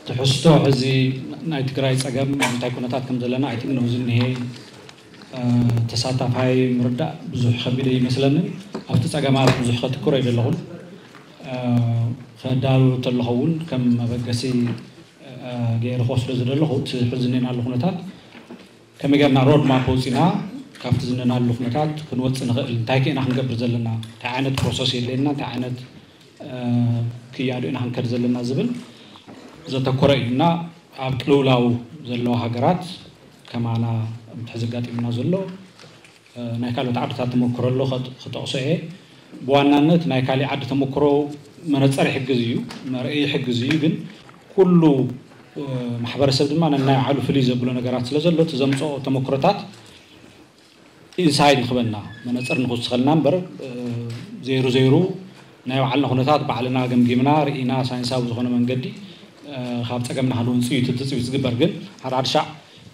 ትሕዝቶ ሕዚ ናይ ትግራይ ጸገም እንታይ ኩነታት ከም ዘለና ኣይትግነው ዝኒሄ ተሳታፋይ ምርዳእ ብዙሕ ከቢደ ይመስለንን። ኣብቲ ጸገማት ብዙሕ ከትኩር ኣይደለኹን። ከዳሉ ተለኹ እውን ከም መበገሲ ገይረ ክወስዶ ዝደለኹ እቲ ሕዚ እኒኤናሉ ኩነታት ከመይ ጌርና ሮድ ማፕ ወፂና ካብቲ ዝነናሉ ኩነታት ክንወፅእ ንኽእል፣ እንታይ ከ ኢና ክንገብር ዘለና፣ እንታይ ዓይነት ፕሮሰስ የድልየና፣ እንታይ ዓይነት ክያዶ ኢና ክንከድ ዘለና ዝብል ዘተኮረ እዩ እና ኣብ ቅልውላው ዘለዋ ሃገራት ከማና እቲ ሕዚ ኣጋጢምና ዘሎ ናይ ካልኦት ዓድታት ተመክሮ ኣሎ ክጠቕሶ እየ። ብዋናነት ናይ ካሊእ ዓዲ ተመክሮ መነፀር ይሕግዝ እዩ፣ መርኢ ይሕግዝ እዩ። ግን ኩሉ ማሕበረሰብ ድማ ነናይ ባዕሉ ፍልይ ዘብሎ ነገራት ስለ ዘሎ እቲ ዘምፅኦ ተመክሮታት ኢንሳይት ንክበና መነፅር ንክውስኸልና እምበር ዘይሩ ዘይሩ ናይ ባዕልና ኩነታት ባዕልና ገምጊምና ርኢና ሳይንሳዊ ዝኾነ መንገዲ ካብ ፀገምና ክንወፅእ እዩ ትፅቢት ዝግበር። ግን ሓደ ሓደ ሻዕ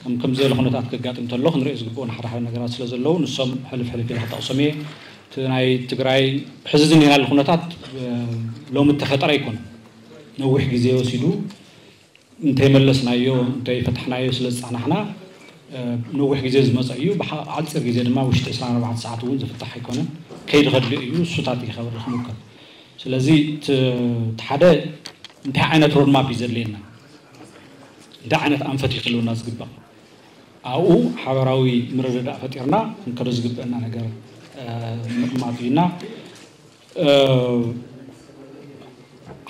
ከም ከምዚ ዝበለ ኩነታት ከጋጥም እንተሎ ክንሪኦ ዝግብኡና ሓደ ሓደ ነገራት ስለ ዘለዉ ንሶም ሕልፍ ሕልፍ ኢለ ክጠቕሶም እየ። እቲ ናይ ትግራይ ሕዚ ዝኒሄናሉ ኩነታት ሎሚ እተፈጠረ ኣይኮነን። ነዊሕ ግዜ ወሲዱ እንተይመለስናዮ እንተይፈታሕናዮ ስለ ዝፀናሕና ነዊሕ ግዜ ዝመፀ እዩ። ብሓፂር ግዜ ድማ ውሽጢ ዕስራን ኣርባዕተን ሰዓት እውን ዝፍታሕ ኣይኮነን። ከይዲ ከድልዮ እዩ። እሱታት እዩ ከበሪ ክምከር። ስለዚ እቲ ሓደ እንታይ ዓይነት ሮድማፕ እዩ ዘድልየና፣ እንታይ ዓይነት ኣንፈት እዩ ክህልውና ዝግባእ፣ ኣብኡ ሓበራዊ ምርድዳእ ፈጢርና ክንከዶ ዝግበአና ነገር ምቕማጥ እዩና።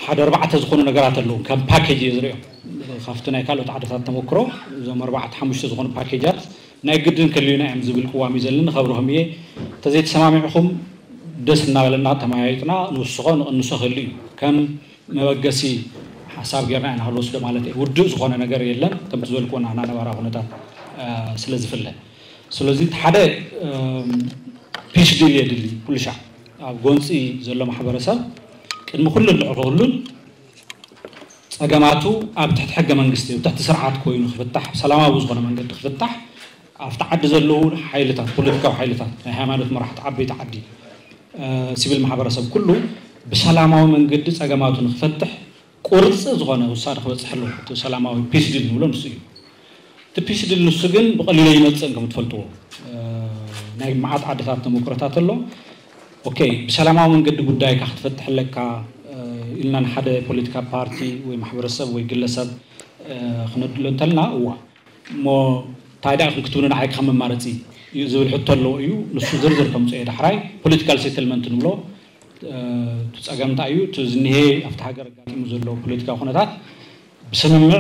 ሓደ ኣርባዕተ ዝኾኑ ነገራት ኣለዉ። ከም ፓኬጅ እየ ዝሪኦ። ካብቲ ናይ ካልኦት ዓድታት ተመክሮ እዞም ኣርባዕተ ሓሙሽተ ዝኾኑ ፓኬጃት ናይ ግድን ክልዩና እዮም ዝብል ቅዋም እዩ ዘለኒ። ከብርሆም እየ። እንተዘይተሰማሚዕኹም ደስ እናበለና ተመያይጥና ንውስኾ ንቕንሶ ክህሉ እዩ። ከም መበገሲ ሓሳብ ጌርና ኢና ክንወስዶ ማለት እዩ። ውዱእ ዝኾነ ነገር የለን። ከምቲ ዝበልኩዎ ናህና ነባራ ኩነታት ስለ ዝፍለ ስለዚ እቲ ሓደ ፒስ ዲል የድሊ ኩሉ ሻዕ ኣብ ጎንፂ ዘሎ ማሕበረሰብ ቅድሚ ኩሉን ልዕሊ ኩሉን ፀገማቱ ኣብ ትሕቲ ሕገ መንግስቲ ኣብ ትሕቲ ስርዓት ኮይኑ ክፍታሕ ሰላማዊ ዝኾነ መንገዲ ክፍታሕ ኣብቲ ዓዲ ዘለዉ ሓይልታት ፖለቲካዊ ሓይልታት ናይ ሃይማኖት መራሕቲ ዓበይቲ ዓዲ ሲቪል ማሕበረሰብ ኩሉ ብሰላማዊ መንገዲ ፀገማቱ ንክፈትሕ ቁርፂ ዝኾነ ውሳነ ክበፅሕ ኣለዎ። እቲ ሰላማዊ ፒስ ዲል ንብሎ ንሱ እዩ። እቲ ፒስ ዲል ንሱ ግን ብቐሊሉ ኣይመፅእን ከም ትፈልጥዎ ናይ መዓት ዓድታት ተመክሮታት ኣሎ። ኦኬ ብሰላማዊ መንገዲ ጉዳይካ ክትፈትሕ ኣለካ ኢልና ንሓደ ፖለቲካ ፓርቲ ወይ ማሕበረሰብ ወይ ግለሰብ ክነድሎ እንተልና እዋ እሞ እንታይ ደኣ ኢኹም ክትብሉ ንዓይ ከም መማረፂ እዩ ዝብል ሕቶ ኣለዎ እዩ። ንሱ ዝርዝር ከምፅኦ እየ ዳሕራይ ፖለቲካል ሴትልመንት ንብሎ እቲ ፀገም እንታይ እዩ እቲ ዝኒሄ ኣብቲ ሃገር ኣጋጢሙ ዘሎ ፖለቲካዊ ኩነታት ብስምምዕ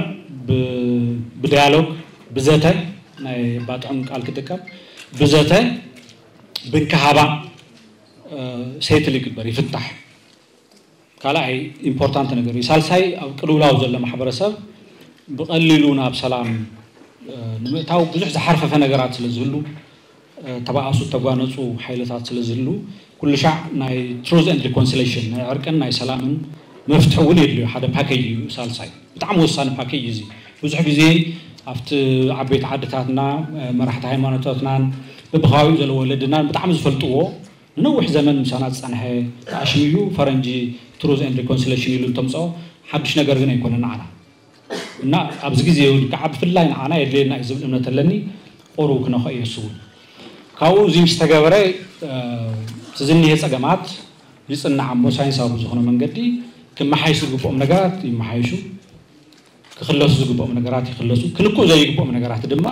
ብዳያሎግ ብዘተ ናይ ባጥዑም ቃል ክጥቀም ብዘተ ብንካሃባ ሴትል ይግበር ይፍታሕ። ካልኣይ ኢምፖርታንት ነገር እዩ። ሳልሳይ ኣብ ቅልውላው ዘሎ ማሕበረሰብ ብቐሊሉ ናብ ሰላም ንምእታው ብዙሕ ዝሓርፈፈ ነገራት ስለ ዝህሉ ተባኣሱ ተጓነፁ ሓይልታት ስለ ዝህሉ ኩሉ ሻዕ ናይ ትሩዝ ኤንድ ሪኮንሲሌሽን ናይ ዕርቅን ናይ ሰላምን መፍትሒ እውን የድልዩ ሓደ ፓኬጅ እዩ። ሳልሳይ ብጣዕሚ ወሳኒ ፓኬጅ እዚ ብዙሕ ግዜ ኣብቲ ዓበይቲ ዓድታትና መራሕቲ ሃይማኖታትናን በብከባቢኡ ዘሎ ወለድናን ብጣዕሚ ዝፈልጥዎ ንነዊሕ ዘመን ምሳና ዝፀንሐ ተኣሽሙ እዩ። ፈረንጂ ትሩዝ ኤንድ ሪኮንሲሌሽን ኢሉ እንተምፅኦ ሓዱሽ ነገር ግን ኣይኮነ ንዓና እና ኣብዚ ግዜ እውን ከዓ ብፍላይ ንዓና የድልየና እዩ ዝብል እምነት ኣለኒ። ቁሩብ ክነኸ እየ እሱ እውን ካብኡ እዚ ምስ ተገበረ እቲ ዝኒሀ ፀገማት ይፅናዕ እሞ ሳይንሳዊ ብዝኾነ መንገዲ ክመሓይሽ ዝግብኦም ነገራት ይመሓይሹ። ክኽለሱ ዝግብኦም ነገራት ይኽለሱ፣ ክንክኡ ዘይግብኦም ነገራት ድማ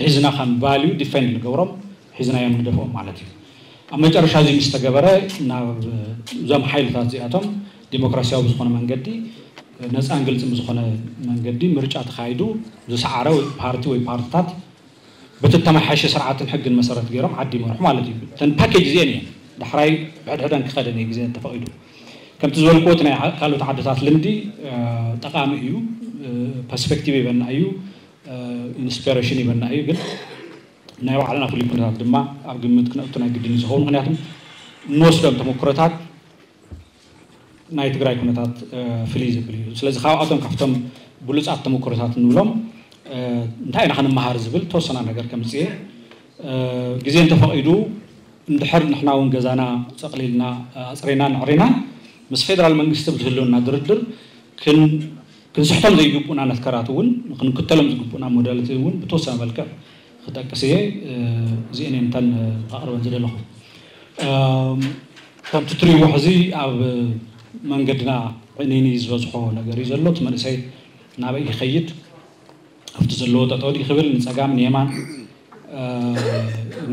ሒዝና ከም ቫልዩ ዲፌንድ ንገብሮም፣ ሒዝናዮም ንደፍኦም ማለት እዩ። ኣብ መጨረሻ እዚ ምስ ተገበረ ናብ እዞም ሓይልታት እዚኣቶም ዲሞክራሲያዊ ብዝኾነ መንገዲ ነፃን ግልፅን ብዝኾነ መንገዲ ምርጫ ተኻይዱ ዝሰዓረ ፓርቲ ወይ ፓርትታት በቲ እተመሓየሸ ስርዓትን ሕግን መሰረት ገይሮም ዓዲ ይመርሑ ማለት እዩ። እተን ፓኬጅ እዚአን እየን ዳሕራይ ብሕድሕደን ክኸደን እዩ ግዜ ተፈቒዱ። ከምቲ ዝበልክዎ እቲ ናይ ካልኦት ዓድታት ልምዲ ጠቓሚ እዩ፣ ፐርስፔክቲቭ ይበና እዩ፣ ኢንስፒሬሽን ይበና እዩ። ግን ናይ ባዕልና ፍሉይ ኩነታት ድማ ኣብ ግምት ክነእቱ ናይ ግድን እዩ ዝኸውን። ምክንያቱም እንወስዶም ተመክሮታት ናይ ትግራይ ኩነታት ፍልይ ዝብል እዩ። ስለዚ ካብኣቶም ካብቶም ብሉፃት ተመክሮታት እንብሎም እንታይ ኢና ክንመሃር ዝብል ተወሰና ነገር ከምፅእ እየ። ግዜ እንተፈቒዱ እንድሕር ንሕና እውን ገዛና ፀቕሊልና ኣፅሬና ንዕሬና ምስ ፌደራል መንግስቲ ብዝህልወና ድርድር ክን ክንስሕቶም ዘይግቡእና ነትከራት እውን ክንክተሎም ዝግቡእና ሞዳልቲ እውን ብተወሰነ መልክዕ ክጠቅስ እየ። እዚአን እየን እተን ከቕርበን ዝደለኹ። ከምቲ ትሪእዎ ሕዚ ኣብ መንገድና ዕኒኒ ዝበዝሖ ነገር እዩ ዘሎ። እቲ መንእሰይ ናበይ ይኸይድ፣ ኣብቲ ዘለዎ ጠጠው ድዩ ክብል፣ ንፀጋም ንየማን፣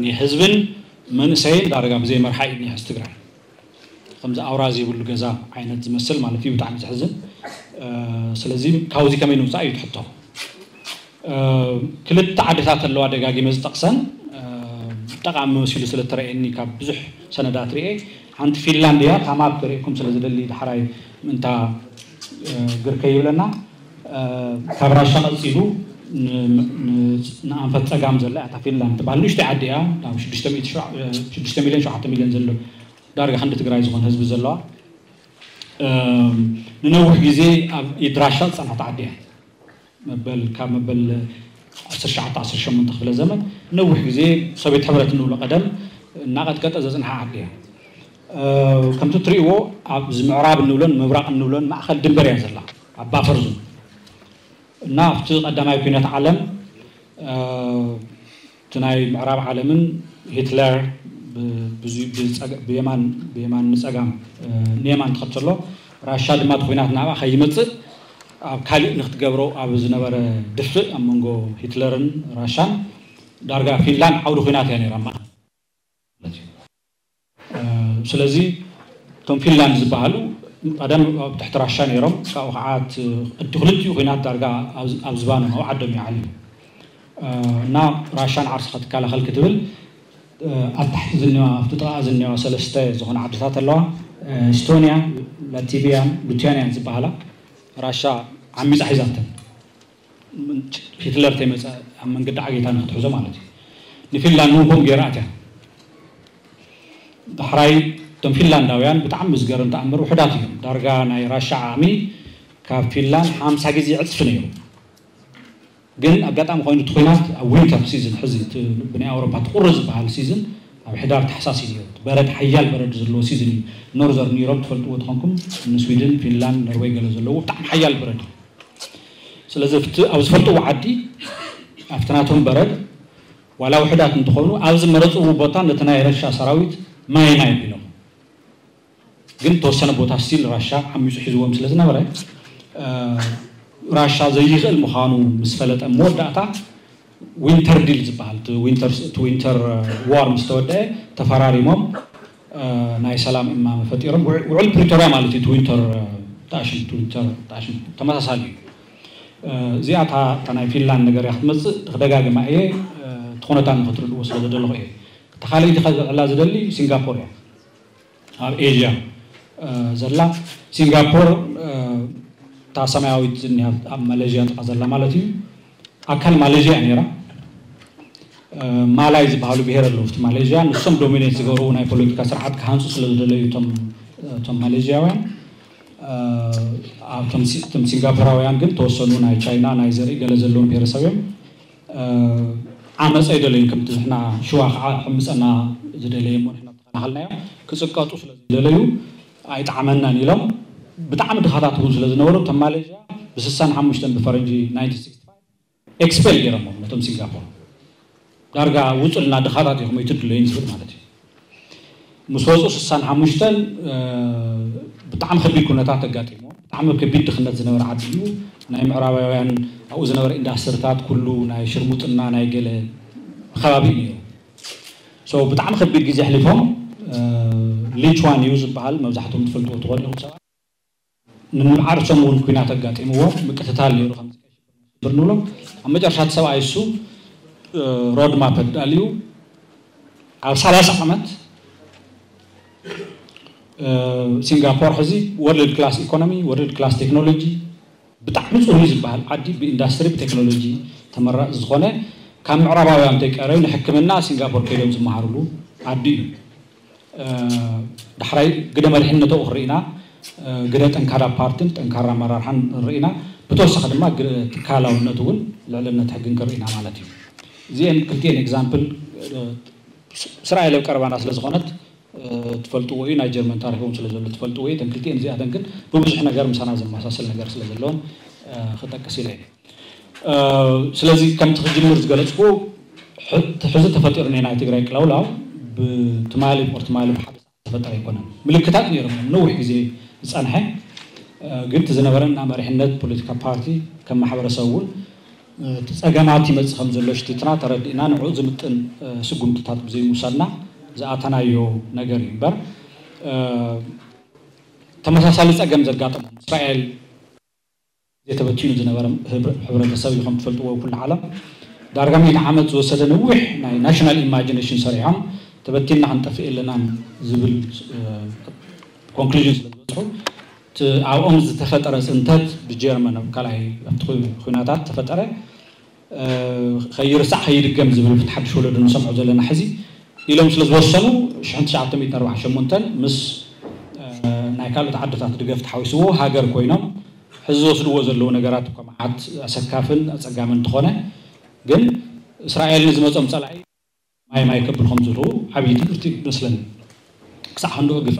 ንህዝብን መንእሰይን ዳርጋ ብዘይ መርሓ እዩ እኒሀ ትግራይ። ከምዚ ኣውራ ዘይብሉ ገዛ ዓይነት ዝመስል ማለት እዩ። ብጣዕሚ ዘሕዝን። ስለዚ ካብዚ ከመይ ንውፃእ እዩ ትሕቶ። ክልተ ዓድታት ኣለዋ ደጋጊመ ዝጠቕሰን፣ ጠቓሚ መሲሉ ስለተረእየኒ ካብ ብዙሕ ሰነዳት ርኤ። ሓንቲ ፊንላንድ እያ። ታማፕ ክርእየኩም ስለ ዝደሊ ዳሕራይ ምእንታ ግር ከይብለና፣ ካብ ራሻ ቀፂሉ ንኣንፈት ፀጋም ዘላ እታ ፊንላንድ ትበሃል ንእሽተይ ዓዲ እያ። ናብ ሽዱሽተ ሚልዮን ሸውዓተ ሚልዮን ዘሎ ዳርጋ ክንዲ ትግራይ ዝኾነ ህዝቢ ዘለዋ፣ ንነዊሕ ግዜ ኣብ ኢድ ራሻ ዝፀንሐት ዓዲ እያ። መበል ካብ መበል ዓሰርተ ትሽዓተ ዓሰርተ ሸሞንተ ክፍለ ዘመን ነዊሕ ግዜ ሶቪየት ሕብረት እንብሎ ቀደም እናቐጥቀጠ ዘፅንሓ ዓዲ እያ። ከምቲ ትሪእዎ ኣብዚ ምዕራብ እንብሎን ምብራቕ እንብሎን ማእኸል ድንበር እያ ዘላ ኣብ ባፈር ዞን። እና ኣብቲ ቀዳማይ ኩናት ዓለም እቲ ናይ ምዕራብ ዓለምን ሂትለር ብየማን ብየማን ንፀጋም ንየማን ትኸተሎ፣ ራሻ ድማ እቲ ኩናት ናብኣ ከይመፅእ ኣብ ካሊእ ንክትገብሮ ኣብ ዝነበረ ድፍእ ኣብ መንጎ ሂትለርን ራሻን ዳርጋ ፊንላንድ ዓውዲ ኩናት እያ ነይራ። ስለዚ እቶም ፊንላንድ ዝበሃሉ ቀደም ኣብ ትሕቲ ራሻ ነይሮም። ካብኡ ከዓ እቲ ክልቲኡ ኩናት ዳርጋ ኣብ ዝባኖም ኣብ ዓዶም ይዓልዩ እና ራሻ ንዓርሲ ክትከላኸል ክትብል ኣብ ታሕቲ ዝኒዋ ኣብቲ ጥቓ ዝኒዋ ሰለስተ ዝኾነ ዓድታት ኣለዋ። ስቶንያ፣ ላቲቪያን ሉቲያንያን ዝበሃላ ራሻ ዓሚፃ ሒዛተን። ሂትለር ተይመፀ ኣብ መንገዲ ዓጌታ ንክትሕዞ ማለት እዩ። ንፊንላንድ እውን ከምኡ ገይራ ኣትያ። ዳሕራይ እቶም ፊንላንዳውያን ብጣዕሚ ዝገርም ተኣምር ውሕዳት እዮም። ዳርጋ ናይ ራሻ ዓቕሚ ካብ ፊንላንድ ሓምሳ ግዜ ዕፅፊ ነይሩ። ግን ኣጋጣሚ ኮይኑ እቲ ኩናት ኣብ ዊንተር ሲዝን ሕዚ እቲ ብናይ ኣውሮፓ ትቁሪ ዝበሃል ሲዝን ኣብ ሕዳር ታሕሳስ እዩ ነይሩ። በረድ ሓያል በረድ ዘለዎ ሲዝን እዩ። ኖርዘርን ዩሮፕ ትፈልጥዎ ተኾንኩም ንስዊድን፣ ፊንላንድ፣ ኖርወይ ገለ ዘለዎ ብጣዕሚ ሓያል በረድ እዩ። ስለዚ ኣብቲ ኣብ ዝፈልጥዎ ዓዲ ኣብቲ ናቶም በረድ ዋላ ውሕዳት እንትኾኑ ኣብ ዝመረፅዎ ቦታ ነቲ ናይ ረሻ ሰራዊት ማይና የቢሎም። ግን ተወሰነ ቦታ ስቲል ራሻ ዓሚፁ ሒዝዎም ስለ ዝነበረ ራሻ ዘይኽእል ምዃኑ ምስ ፈለጠ መወዳእታ ዊንተር ዲል ዝበሃል እቲ ዊንተር ዋር ምስ ተወደአ ተፈራሪሞም ናይ ሰላም እማመ ፈጢሮም። ውዕል ፕሪቶርያ ማለት እዩ። እቲ ዊንተር ተኣሽም ዊንተር ተኣሽም ተመሳሳሊ እዩ። እዚኣ እታ ናይ ፊንላንድ ነገር እያ ክትመፅእ። ክደጋግማ እየ እቲ ኩነታት ንክትርድዎ ስለ ዘደለኹ እየ። እታ ካልኣይቲ ከልዕላ ዝደሊ ሲንጋፖር እያ። ኣብ ኤዥያ ዘላ ሲንጋፖር እታ ሰማያዊት ዝኒሃ ኣብ ማሌዥያ ጥቃ ዘላ ማለት እዩ። ኣካል ማሌዥያ እያ ነይራ። ማላይ ዝበሃሉ ብሄር ኣለዉ ኣብቲ ማሌዥያ። ንሶም ዶሚኔት ዝገብርዎ ናይ ፖለቲካ ስርዓት ክሃንፁ ስለ ዝደለዩ እቶም ማሌዥያውያን እቶም ሲንጋፖራውያን ግን ተወሰኑ ናይ ቻይና ናይ ዘርኢ ገለ ዘለዎም ብሄረሰብ እዮም። ዓመፀ ኣይደለዩን። ከምቲ ንሕና ሽዋ ከዓ ሕምፀና ዝደለየ እሞ ንሕና ተኸናኸልናዮ ክፅቀጡ ስለ ዝደለዩ ኣይጠዓመናን ኢሎም ብጣዕሚ ድኻታት እውን ስለ ዝነበሩ እቶም ማሌዥያ ብ65 ብፈረንጂ ኤክስፔል ገይሮሞም ነቶም ሲንጋፖር። ዳርጋ ውፁልና ድኻታት ኢኹም ኣይትድለዩን ዝብል ማለት እዩ። ምስ ወፁ ስሳን ሓሙሽተን ብጣዕሚ ከቢድ ኩነታት ኣጋጢሞ። ብጣዕሚ ከቢድ ድኽነት ዝነበረ ዓዲ እዩ። ናይ ምዕራባውያን ኣብኡ ዝነበረ ኢንዳስትሪታት ኩሉ ናይ ሽርሙጥና ናይ ገለ ከባቢ እዩ ነይሩ። ብጣዕሚ ከቢድ ግዜ ኣሕሊፎም። ሊችዋን እዩ ዝበሃል፣ መብዛሕትኦም ትፈልጥዎ ትኾኑ ኢኹም ሰባት። ንምዓርሶም እውን ኩናት ኣጋጢምዎ ምቅትታል ነይሩ። ከምዚ ቀይ ሽብር ንብሎ ኣብ መጨረሻ እቲ ሰብኣይ እሱ ሮድ ማፕ ኣዳልዩ ኣብ ሰላሳ ዓመት ሲንጋፖር ሕዚ ወርልድ ክላስ ኢኮኖሚ፣ ወርልድ ክላስ ቴክኖሎጂ፣ ብጣዕሚ ፅሩይ ዝበሃል ዓዲ ብኢንዳስትሪ ብቴክኖሎጂ ተመራፂ ዝኾነ ካብ ምዕራባውያን ተይቀረዩ ንሕክምና ሲንጋፖር ከይዶም ዝመሃርሉ ዓዲ እዩ። ዳሕራይ ግደ መሪሕነቱ ክርኢና ግደ ጠንካራ ፓርቲን ጠንካራ ኣመራርሓን ንርኢና ብተወሳኺ ድማ ግደ ትካላውነት እውን ልዕልነት ሕግን ክርኢና ማለት እዩ። እዚአን ክልቲአን ኤግዛምፕል እስራኤል ኣብ ቀረባና ስለ ዝኾነት ትፈልጥዎ እዩ። ናይ ጀርመን ታሪክ እውን ስለ ዘሎ ትፈልጥዎ እዩ። እተን ክልቲኤን እዚኣተን ግን ብብዙሕ ነገር ምሳና ዘመሳሰል ነገር ስለ ዘለዎን ክጠቅስ ኢለ እየ። ስለዚ ከምቲ ክጅምር ዝገለፅኩ፣ ሕዚ ተፈጢሩ ናይ ትግራይ ቅለውላው ብትማሊ ኦር ትማሊ ብሓደ ተፈጠረ ኣይኮነን። ምልክታት ነይሮም ነዊሕ ግዜ ዝፀንሐ፣ ግን እቲ ዝነበረና መሪሕነት ፖለቲካ ፓርቲ ከም ማሕበረሰብ እውን እቲ ፀገማት ይመፅእ ከም ዘሎ ሽቲትና ተረዲእና ንዕኡ ዝምጥን ስጉምትታት ብዘይምውሳድና ዝኣተናዮ ነገር እዩ እምበር፣ ተመሳሳሊ ፀገም ዘጋጠሞም እስራኤል፣ ተበቲኑ ዝነበረ ህብረተሰብ እዩ። ከም ትፈልጥዎ ኩሉ ዓለም ዳርጋ ሚእቲ ዓመት ዝወሰደ ነዊሕ ናይ ናሽናል ኢማጂነሽን ሰሪሖም ተበቲንና ክንጠፍእ የለናን ዝብል ኮንክሉዥን ስለ ዝበፅሑ፣ ኣብኦም ዝተፈጠረ ፅንተት ብጀርመን ኣብ ካልኣይ ኣብቲ ኩናታት ተፈጠረ፣ ከይርሳዕ ከይድገም ዝብል ፍትሓ ሓድሽ ወለዶ ንሰምዖ ዘለና ሕዚ ኢሎም ስለ ዝወሰኑ፣ ሽሕን ትሽዓተ ሚእትን ኣርባዓን ሸሞንተን ምስ ናይ ካልኦት ዓድታት ድገፍ ተሓዊስዎ ሃገር ኮይኖም ሕዚ ዝወስድዎ ዘለዉ ነገራት እኳ መዓት ኣሰካፍን ኣፀጋምን እንተኾነ፣ ግን እስራኤል ንዝመፆም ፀላኢ ማይ ማይ ከብል ከም ዝህልዉ ዓብዪ ትምህርቲ ይመስለኒ። ክሳዕ ክንድኡ ግፍ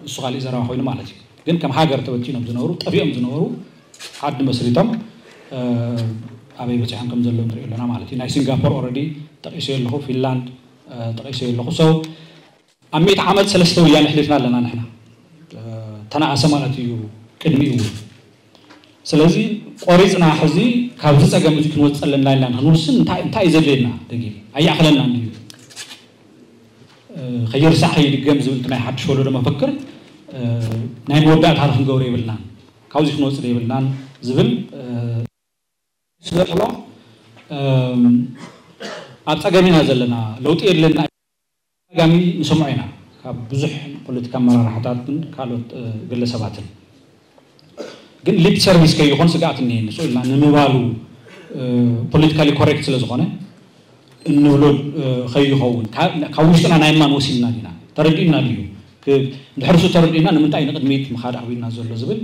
እሱ ካሊእ ዘረባ ኮይኑ ማለት እዩ። ግን ከም ሃገር ተበቲኖም ዝነበሩ፣ ጠፊኦም ዝነበሩ፣ ዓዲ መስሪቶም ኣበይ በፂሖም ከም ዘለዉ ንሪኦ ኣለና ማለት እዩ። ናይ ሲንጋፖር ኦረዲ ጠቂሰዮ ኣለኹ፣ ፊንላንድ ጠቂሰዮ ኣለኹ። So ኣብ ሚእቲ ዓመት ሰለስተ ወያነ ኣሕሊፍና ኣለና ንሕና። ተነኣሰ ማለት እዩ ቅድሚኡ እውን። ስለዚ ቆሪፅና ሕዚ ካብዚ ፀገም እዚ ክንወፅእ ኣለና ኢልና ክንውስን እንታይ እንታይ እዩ ዘድልየና? ደጊም ኣይኣኽለናን ድዩ? ከይርሳዕ ከይድገም ዝብል ናይ ሓድሽ ወለዶ መፈክር ናይ መወዳእታ ክንገብሮ የብልናን። ካብዚ ክንወፅእ የብልናን ዝብል ስለ ዘሎ ኣብ ፀገም ኢና ዘለና። ለውጢ የድለና። ተደጋጋሚ ንሰምዖ ኢና ካብ ብዙሕ ፖለቲካ ኣመራርሓታትን ካልኦት ግለሰባትን። ግን ሊፕ ሰርቪስ ከይኾን ስግኣት እኒሀኒ። ስቕ ኢልና ንምባሉ ፖለቲካሊ ኮሬክት ስለ ዝኾነ እንብሎ ከይኸውን ካብ ውሽጥና ናይ ማን ወሲድና ዲና ተረዲእና ድዩ? ድሕርሱ ተረዲእና ንምንታይ ንቅድሚት ምኻድ ኣኽቢድና ዘሎ ዝብል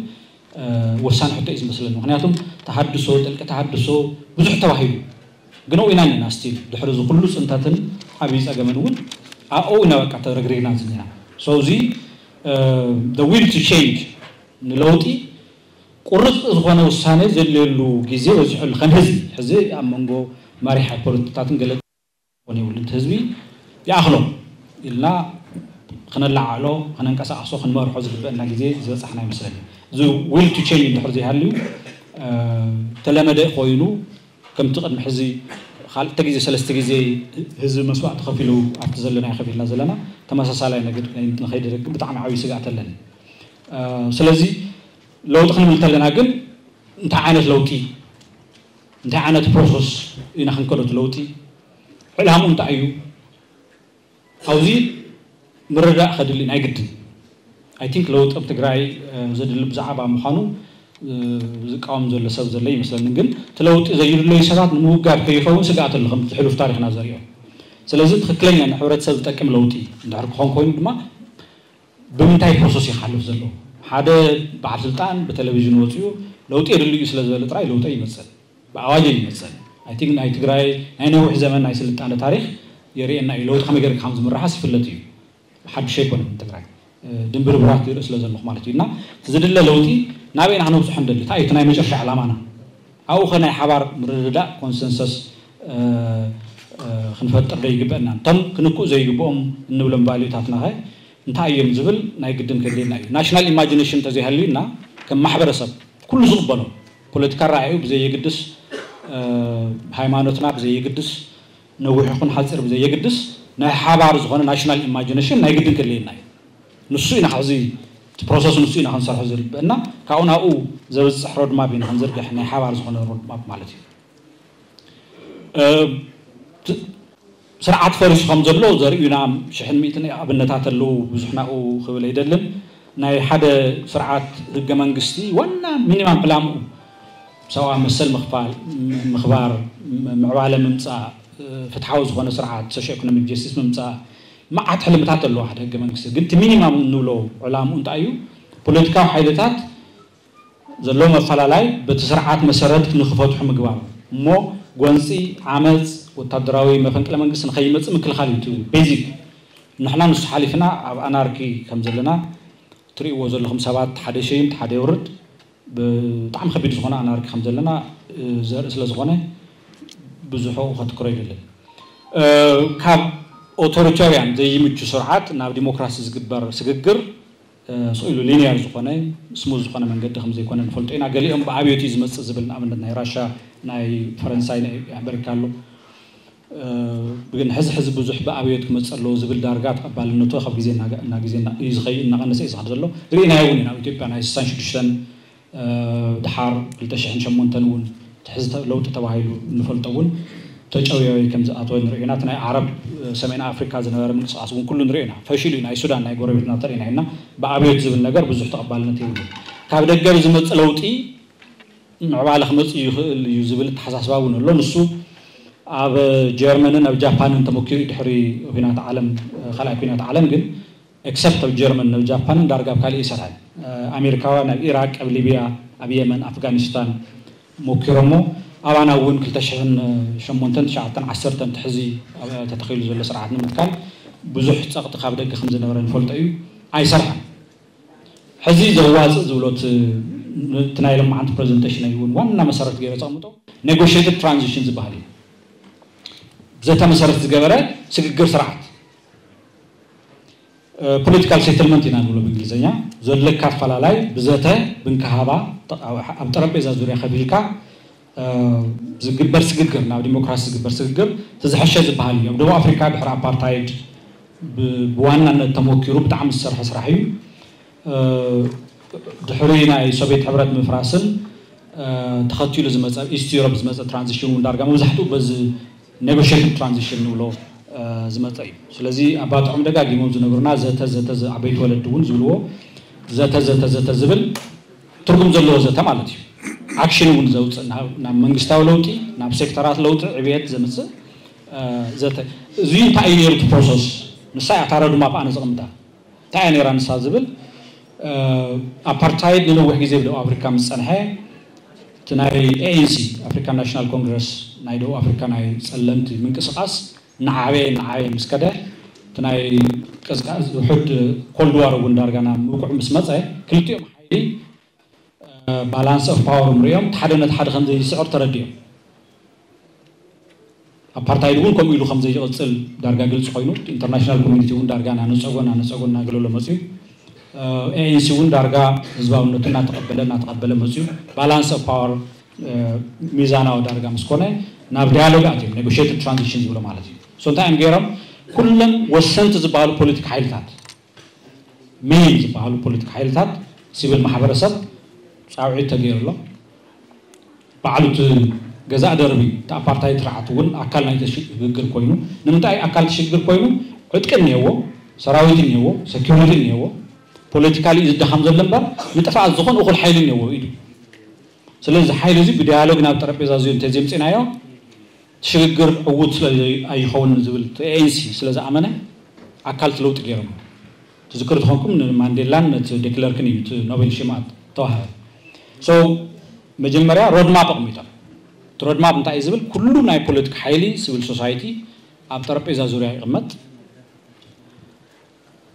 ወሳኒ ሕቶ እዩ ዝመስለኒ። ምክንያቱም ተሃድሶ፣ ጥልቂ ተሃድሶ ብዙሕ ተባሂሉ፣ ግን ኣብኡ ኢና እኒና ስቲል ድሕሪ እዚ ኩሉ ፅንተትን ዓብዪ ፀገምን እውን ኣብኡ ኢና በቃ ተረግሪግና ዝኒና። So እዚ the will to change ንለውጢ ቁርፅ ዝኾነ ውሳኔ ዘድልየሉ ግዜ በዚሑ ኣሎ። ከም ህዝቢ ሕዚ ኣብ መንጎ መሪሕ ፖለቲካታትን ገለ ክኾን የብሉን። እቲ ህዝቢ ይኣኽሎ ኢልና ክነለዓዕሎ፣ ክነንቀሳቕሶ፣ ክንመርሖ ዝግበአና ግዜ ዝበፃሕና ይመስለኒ። እዚ will to change እንድሕር ዘይሃልዩ ተለመደ ኮይኑ ከምቲ ቅድሚ ሕዚ ካልተ ግዜ ሰለስተ ግዜ ህዝቢ መስዋእቲ ከፊሉ ኣብቲ ዘለና ከፊልና ዘለና ተመሳሳላይ ነገር ንኸይደግም ብጣዕሚ ዓብዪ ስግኣት ኣለኒ። ስለዚ ለውጢ ክንብል ከለና ግን እንታይ ዓይነት ለውጢ እንታይ ዓይነት ፕሮሰስ ኢና ክንከዶ እቲ ለውጢ ዕላምኡ እንታይ እዩ? ኣብዚ ምርዳእ ከድሊ ናይ ግድን። I think ለውጢ ኣብ ትግራይ ዘድሊ ብዛዕባ ምዃኑ ዝቃወም ዘሎ ሰብ ዘሎ ይመስለኒ። ግን እቲ ለውጢ ዘይድለዩ ሰባት ንምውጋድ ከይኸውን ስግኣት ኣሎ ከምቲ ሕሉፍ ታሪኽና ዘሪኦ። ስለዚ ትኽክለኛ ንሕብረተሰብ ዝጠቅም ለውጢ እንድሕር ክኾን ኮይኑ ድማ ብምንታይ ፕሮሰስ እዩ ክሓልፍ ዘለዎ? ሓደ በዓል ስልጣን ብቴሌቪዥን ወፂኡ ለውጢ የድሊ እዩ ስለ ዝበለ ጥራይ ለውጢ ይመፅእ ብኣዋጅ ይመፀን። I think ናይ ትግራይ ናይ ነዊሕ ዘመን ናይ ስልጣነ ታሪክ የርእየና እዩ። ለውጢ ከመይ ገይርካ ከም ዝምርሓስ ይፍለጥ እዩ። ሓድሽ ኣይኮነን ትግራይ ድንብርብራት ይርኢ ስለ ዘለኹ ማለት እዩ። እና ዝድለ ለውጢ ናበይ ኢና ክነብፅሖ እንደሊ እንታይ እዩ እቲ ናይ መጨረሻ ዕላማና? ኣብኡ ከ ናይ ሓባር ምርድዳእ ኮንሰንሰስ ክንፈጥር ዶ ይግበአና? እቶም ክንክኡ ዘይግብኦም እንብሎም ቫልዩታትና ከ እንታይ እዮም ዝብል ናይ ግድን ከድልየና እዩ። ናሽናል ኢማጂነሽን እንተዘይሃልዩና ከም ማሕበረሰብ ኩሉ ዝቕበሎ ፖለቲካ ረኣዩ ብዘየግድስ ሃይማኖትና ብዘየግድስ ነዊሕ ይኹን ሓፂር ብዘየግድስ ናይ ሓባር ዝኾነ ናሽናል ኢማጂነሽን ናይ ግድን ከድልየና እዩ። ንሱ ኢና ሕዚ እቲ ፕሮሰስ ንሱ ኢና ክንሰርሖ ዝግበአና። ካብኡ ናብኡ ዘብፅሕ ሮድማፕ ኢና ክንዝርግሕ ናይ ሓባር ዝኾነ ሮድማፕ ማለት እዩ። ስርዓት ፈሪሱ ከም ዘሎ ዘርእዩና ሽሕን ሚእትን ኣብነታት ኣለዉ። ብዙሕ ናብኡ ክብል ኣይደልን። ናይ ሓደ ስርዓት ህገ መንግስቲ ዋና ሚኒማም ዕላምኡ ሰብኣዊ መሰል ምኽፋል ምኽባር ምዕባለ ምምፃእ ፍትሓዊ ዝኾነ ስርዓት ሶሽዮ ኢኮኖሚክ ጀስቲስ ምምፃእ መዓት ሕልምታት ኣለዎ ሓደ ህገ መንግስቲ። ግን እቲ ሚኒማም እንብሎ ዕላምኡ እንታይ እዩ? ፖለቲካዊ ሓይልታት ዘለዎም ኣፈላላይ በቲ ስርዓት መሰረት ንክፈትሑ ምግባር እሞ ጎንፂ ዓመፅ ወታደራዊ መፈንቅለ መንግስቲ ንከይመፅእ ምክልኻል እዩ እቲ ቤዚክ ንሕና ንሱ ሓሊፍና ኣብ ኣናርኪ ከም ዘለና ትርእይዎ ዘለኹም ሰባት፣ ሓደ ሸይም ሓደ የውርድ፣ ብጣዕሚ ከቢድ ዝኾነ ኣናርኪ ከም ዘለና ዘርኢ ስለ ዝኾነ ብዙሕ ከትክሮ ኣይደልን። ካብ ኦቶሪታሪያን ዘይምቹ ስርዓት ናብ ዲሞክራሲ ዝግበር ስግግር ስኢሉ ሊኒየር ዝኾነ ስሙዝ ዝኾነ መንገዲ ከም ዘይኮነ ንፈልጦ ኢና። ገሊኦም ብኣብዮት እዩ ዝመፅእ ዝብል ንኣብነት ናይ ራሻ፣ ናይ ፈረንሳይ፣ ናይ ኣሜሪካ ኣሎ። ግን ሕዚ ሕዚ ብዙሕ ብኣብዮት ክመፅእ ኣለዎ ዝብል ዳርጋ ተቐባልነቱ ካብ ግዜ ናብ ግዜ እዩ ዝኸይድ እናቐነሰ እዩ ዝኸድ ዘሎ። ርኢናዮ እውን ኢና ኣብ ኢትዮጵያ ናይ ስሳን ሽዱሽተን ድሓር ክልተ ሽሕን ሸሞንተን እውን ትሕዚ ለውጢ ተባሂሉ እንፈልጦ እውን ተጨውዮ ከም ዝኣተወ ንሪኦ ኢና። እቲ ናይ ዓረብ ሰሜን ኣፍሪካ ዝነበረ ምንቅስቃስ እውን ኩሉ ንሪኦ ኢና። ፈሺሉ እዩ። ናይ ሱዳን ናይ ጎረቤትና ተሪኢና ኢና። ብኣብዮት ዝብል ነገር ብዙሕ ተቐባልነት የብሉ። ካብ ደገ ብዝመፅእ ለውጢ ምዕባለ ክመፅእ ይኽእል እዩ ዝብል ኣተሓሳስባ እውን ኣሎ። ንሱ ኣብ ጀርመንን ኣብ ጃፓንን ተመኪሩ ድሕሪ ኩናት ዓለም ካልኣይ ኩናት ዓለም ግን ኤክሰፕት ኣብ ጀርመን ናብ ጃፓንን ዳርጋ ኣብ ካልእ ይሰርሐ። ኣሜሪካውያን ኣብ ኢራቅ፣ ኣብ ሊብያ፣ ኣብ የመን፣ ኣፍጋኒስታን ሞኪሮሞ ኣባና እውን ክልተ ሽሕን ሸሞንተን ትሽዓተን ዓሰርተን ትሕዚ ተተኺሉ ዘሎ ስርዓት ንምትካል ብዙሕ ፀቕጢ ካብ ደገ ከም ዝነበረ ንፈልጦ እዩ። ኣይሰርሐን። ሕዚ ዘዋፅእ ዝብሎ እቲ ናይ ሎማዓንቲ ፕሬዘንቴሽን እውን ዋና መሰረት ገይረ ዘቕምጦ ኔጎሽትድ ትራንዚሽን ዝበሃል እዩ። ዘተ መሰረት ዝገበረ ስግግር ስርዓት ፖለቲካል ሴትልመንት ኢና ንብሎ ብእንግሊዝኛ። ዘለካ ኣፈላላይ ብዘተ ብንክሃባ ኣብ ጠረጴዛ ዙርያ ከቢልካ ዝግበር ስግግር፣ ናብ ዲሞክራሲ ዝግበር ስግግር እቲ ዝሐሸ ዝበሃል እዩ። ኣብ ደቡብ ኣፍሪካ ድሕሪ ኣፓርታይድ ብዋናነት ተመኪሩ ብጣዕሚ ዝሰርሐ ስራሕ እዩ። ድሕሪ ናይ ሶቪየት ሕብረት ምፍራስን ተኸቲሉ ዝመፀ ኢስት ዩሮፕ ዝመፀ ትራንዚሽን እውን ዳርጋ መብዛሕትኡ በዚ ኔጎሽትድ ትራንዚሽን ንብሎ ዝመፀ እዩ። ስለዚ ኣባትዖም ደጋጊሞም ዝነግሩና ዘተ ዘተ ዓበይቲ ወለዲ እውን ዝብልዎ ዘተ ዘተ ዘተ ዝብል ትርጉም ዘለዎ ዘተ ማለት እዩ። ኣክሽን እውን ዘውፅእ ናብ መንግስታዊ ለውጢ፣ ናብ ሴክተራት ለውጢ ዕብየት ዘምፅእ ዘተ። እዚ እንታይ እዩ ነይሩ እቲ ፕሮሰስ? ንሳ እያ እታ ሮድማፕ ኣነ ዘቕምጣ። እንታይ እያ ነይራ ንሳ ዝብል ኣፓርታይድ ንነዊሕ ግዜ ብደቡብ ኣፍሪካ ምስ ፀንሐ እቲ ናይ ኤኤንሲ ኣፍሪካን ናሽናል ኮንግረስ ናይ ደቡብ ኣፍሪካ ናይ ፀለምቲ ምንቅስቃስ እናዓበየ እናዓበየ ምስ ከደ እቲ ናይ ቀዝቃዝ ውሕድ ኮልድ ዋር እውን ዳርጋ ናብ ምብቅዑ ምስ መፀ ክልቲኦም ሓይሊ ባላንስ ኦፍ ፓወር ሪኦም እቲ ሓደ ነቲ ሓደ ከም ዘይስዕር ተረዲኦም። ኣፓርታይድ እውን ከምኡ ኢሉ ከም ዘይቕፅል ዳርጋ ግልፂ ኮይኑ ኢንተርናሽናል ኮሚኒቲ እውን ዳርጋ እናነፀጎ እናነፀጎ እናገለሎ መፅዩ። ኤኤንሲ እውን ዳርጋ ህዝባውነቱ እናተቐበለ እናተቐበለ መፅዩ። ባላንስ ኦፍ ፓወር ሚዛናዊ ዳርጋ ምስ ኮነ ናብ ዳያሎግ ኣትዮም ኔጎሽትድ ትራንዚሽን ዝብሎ ማለት እዩ። So እንታይ እዮም ገይሮም? ኩለን ወሰንቲ ዝበሃሉ ፖለቲካ ሓይልታት፣ ሜይን ዝበሃሉ ፖለቲካ ሓይልታት፣ ሲቪል ማሕበረሰብ ፃውዒት ተገይሩሎም። ባዕሉ እቲ ገዛእ ደርቢ እቲ ኣፓርታይድ ስርዓት እውን ኣካል ናይቲ ሽግግር ኮይኑ፣ ንምንታይ ኣካል እቲ ሽግግር ኮይኑ? ዕጥቂ እኒሄዎ፣ ሰራዊት እኒሄዎ፣ ሴኩሪቲ እኒሄዎ። ፖለቲካሊ እዩ ዝደኻም ዘሎ እምበር ንጥፍኣት ዝኾን እኹል ሓይሊ እኒሄዎ ኢዱ። ስለዚ እዚ ሓይሊ እዚ ብዳያሎግ ናብ ጠረጴዛ እዚ እንተዘይምፂናዮ ሽግግር ዕዉት ስለ ኣይኸውን ዝብል ኤኤንሲ ስለ ዝኣመነ ኣካል እቲ ለውጢ ገይሮም። ትዝክር ዝኾንኩም ንማንዴላን ነቲ ዴክለርክን እዩ እቲ ኖቤል ሽልማት ተዋህበ። So መጀመርያ ሮድማፕ ኣቕሚጦም። እቲ ሮድማፕ እንታይ እዩ ዝብል? ኩሉ ናይ ፖለቲካ ሓይሊ ሲቪል ሶሳይቲ ኣብ ጠረጴዛ ዙርያ ይቕመጥ።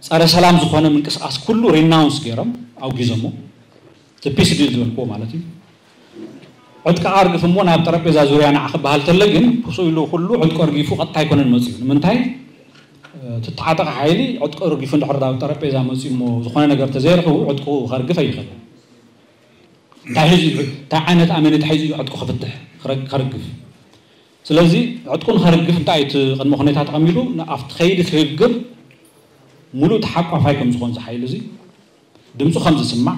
ጸረ ሰላም ዝኾነ ምንቅስቃስ ኩሉ ሪናውንስ ገይሮም ኣውጊዞሞ። እቲ ፒስ ዲል ዝበልክዎ ማለት እዩ። ዕጥቂ ኣርግፍ እሞ ናብ ጠረጴዛ ዙርያ ንዓ ክበሃል ተለ ግን ክስኡ ኢሉ ኩሉ ዕጥቂ ኣርጊፉ ቀጥታ ኣይኮነን መፅዩ። ንምንታይ? ትተዓጠቐ ሓይሊ ዕጥቂ ኣርጊፉ እንድሕር ናብ ጠረጴዛ መፅዩ እሞ ዝኾነ ነገር ተዘይረኽቡ ዕጥቁ ከርግፍ ኣይኽእል። እንታይ ሒዙ እዩ? እንታይ ዓይነት ኣመኔታ ሒዙ እዩ ዕጥቁ ክፍትሕ ከርግፍ? ስለዚ ዕጥቁ ንኸርግፍ እንታይ እቲ ቅድመ ኩነታ ተቐሚጡ ኣብቲ ከይዲ ሽግግር ሙሉእ ተሓቋፋይ ከም ዝኾን እዚ ሓይሊ እዚ ድምፁ ከም ዝስማዕ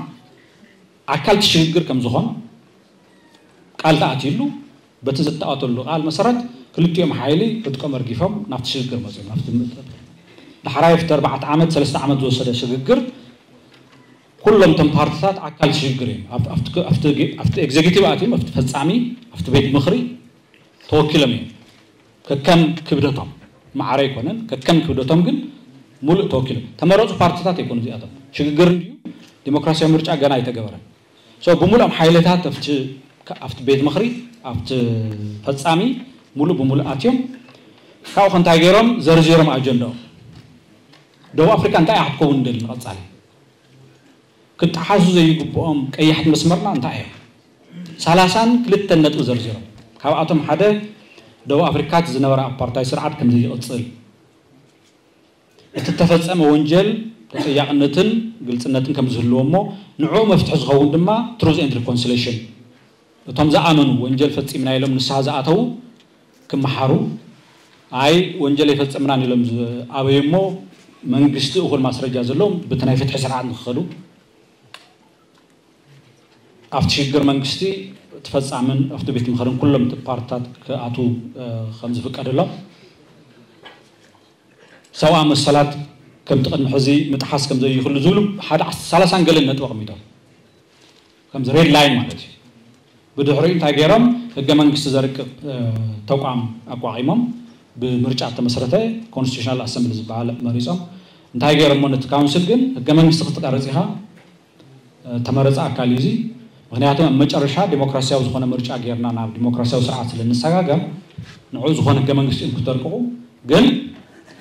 ኣካል እቲ ሽግግር ከም ዝኾን ቃል ተኣትዩሉ። በቲ ዝተኣተሉ ቃል መሰረት ክልቲኦም ሓይሊ ዕጥቆም ኣርጊፎም ናብቲ ሽግግር መፅኦም ናብቲ ዳሕራይ ኣብቲ ኣርባዕተ ዓመት ሰለስተ ዓመት ዝወሰደ ሽግግር ኩሎም እቶም ፓርትታት ኣካል ሽግግር እዮም። ኣብቲ ኤግዜኪቲቭ ኣትዮም ኣብቲ ፈፃሚ ኣብቲ ቤት ምኽሪ ተወኪሎም እዮም። ከከም ክብደቶም ማዕረ ኣይኮነን። ከከም ክብደቶም ግን ሙሉእ ተወኪሎም ተመረፁ ፓርትታት ኣይኮኑ እዚኣቶም። ሽግግር እንድዩ ዲሞክራሲያዊ ምርጫ ገና ኣይተገበረን። So ብሙሉኦም ሓይልታት ኣብቲ ቤት ምኽሪ ኣብቲ ፈፃሚ ሙሉእ ብሙሉእ ኣትዮም ካብኡ ከንታይ ገይሮም ዘርዚሮም ኣጀንዳኦም ደቡብ ኣፍሪካ እንታይ እያ ክትከውን ደሊ ንቐፃሊ? ክጠሓሱ ዘይግብኦም ቀያሕቲ መስመርና እንታይ እዮም? ሰላሳን ክልተን ነጥቢ ዘርዚሮም። ካብኣቶም ሓደ ደቡብ ኣፍሪካ እቲ ዝነበረ ኣፓርታይ ስርዓት ከም ዘይቕፅል፣ እቲ እተፈጸመ ወንጀል ተጠያቕነትን ግልጽነትን ከም ዝህልዎ እሞ ንዕኡ መፍትሒ ዝኸውን ድማ ትሩዝ ኤንድ ሪኮንሲሌሽን፣ እቶም ዝኣመኑ ወንጀል ፈጺምና ኢሎም ንስሓ ዝኣተዉ ክመሓሩ፣ ኣይ ወንጀል ኣይፈጸምናን ኢሎም ዝኣበዩ እሞ መንግስቲ እኹል ማስረጃ ዘለዎም ብቲ ናይ ፍትሒ ስርዓት ንክኸዱ ኣብቲ ሽግር መንግስቲ እቲ ፈጻምን ኣብቲ ቤት ምኽርን ኩሎም እቲ ፓርትታት ክኣትዉ ከም ዝፍቀደሎም ሰብኣዊ መሰላት ከምቲ ቅድሚ ሕዚ ምጥሓስ ከም ዘይኽሉ ዝብሉ ሓደ ሰላሳን ገለን ነጥቢ ኣቐሚጦም ከምዚ ሬድ ላይን ማለት እዩ። ብድሕሪኡ እንታይ ገይሮም? ህገ መንግስቲ ዘርቅቕ ተቋም ኣቋቒሞም፣ ብምርጫ እተመስረተ ኮንስቲቱሽናል ኣሰምብሊ ዝበሃል መሪፆም። እንታይ ገይሮሞ? ነቲ ካውንስል ግን ህገ መንግስቲ ክትቀርፅ ኢኻ፣ ተመረፀ ኣካል እዩ እዚ። ምክንያቱ ኣብ መጨረሻ ዲሞክራሲያዊ ዝኾነ ምርጫ ጌርና ናብ ዲሞክራሲያዊ ስርዓት ስለ ንሰጋገር ንዕኡ ዝኾነ ህገ መንግስቲ እዮም ክተርቅቑ። ግን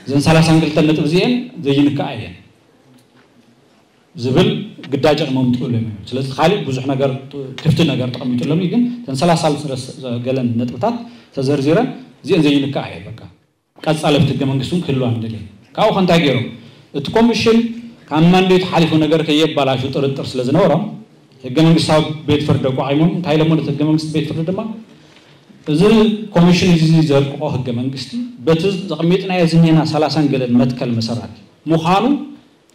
እዘን ሰላሳን ክልተን ነጥቢ እዚአን ዘይንክኣ እየን ዝብል ግዳጅ ኣቕሞም ትኽእሉ እዮም። ስለዚ ካሊእ ብዙሕ ነገር ክፍቲ ነገር ተቐሚጡሎም እዩ። ግን እተን ሰላሳ ገለን ነጥብታት ተዘርዚረን እዚአን ዘይንክኣ እየን። በቃ ቀፃለፍቲ ህገ መንግስቲ እውን ክህልዋ ንደልየን። ካብኡ ከ እንታይ ገይሮም? እቲ ኮሚሽን ካብ ማንዴት ሓሊፉ ነገር ከየባላሹ ጥርጥር ስለ ዝነበሮም ህገ መንግስታዊ ቤት ፍርዲ ኣቋቒሞም። እንታይ ኢሎሞ ነቲ ህገ መንግስቲ ቤት ፍርዲ ድማ እዚ ኮሚሽን እዚ ዘርቅቆ ህገ መንግስቲ በቲ ዘቐሚጥናዮ ዝኒና ሰላሳን ገለን መትከል መሰረት ምዃኑ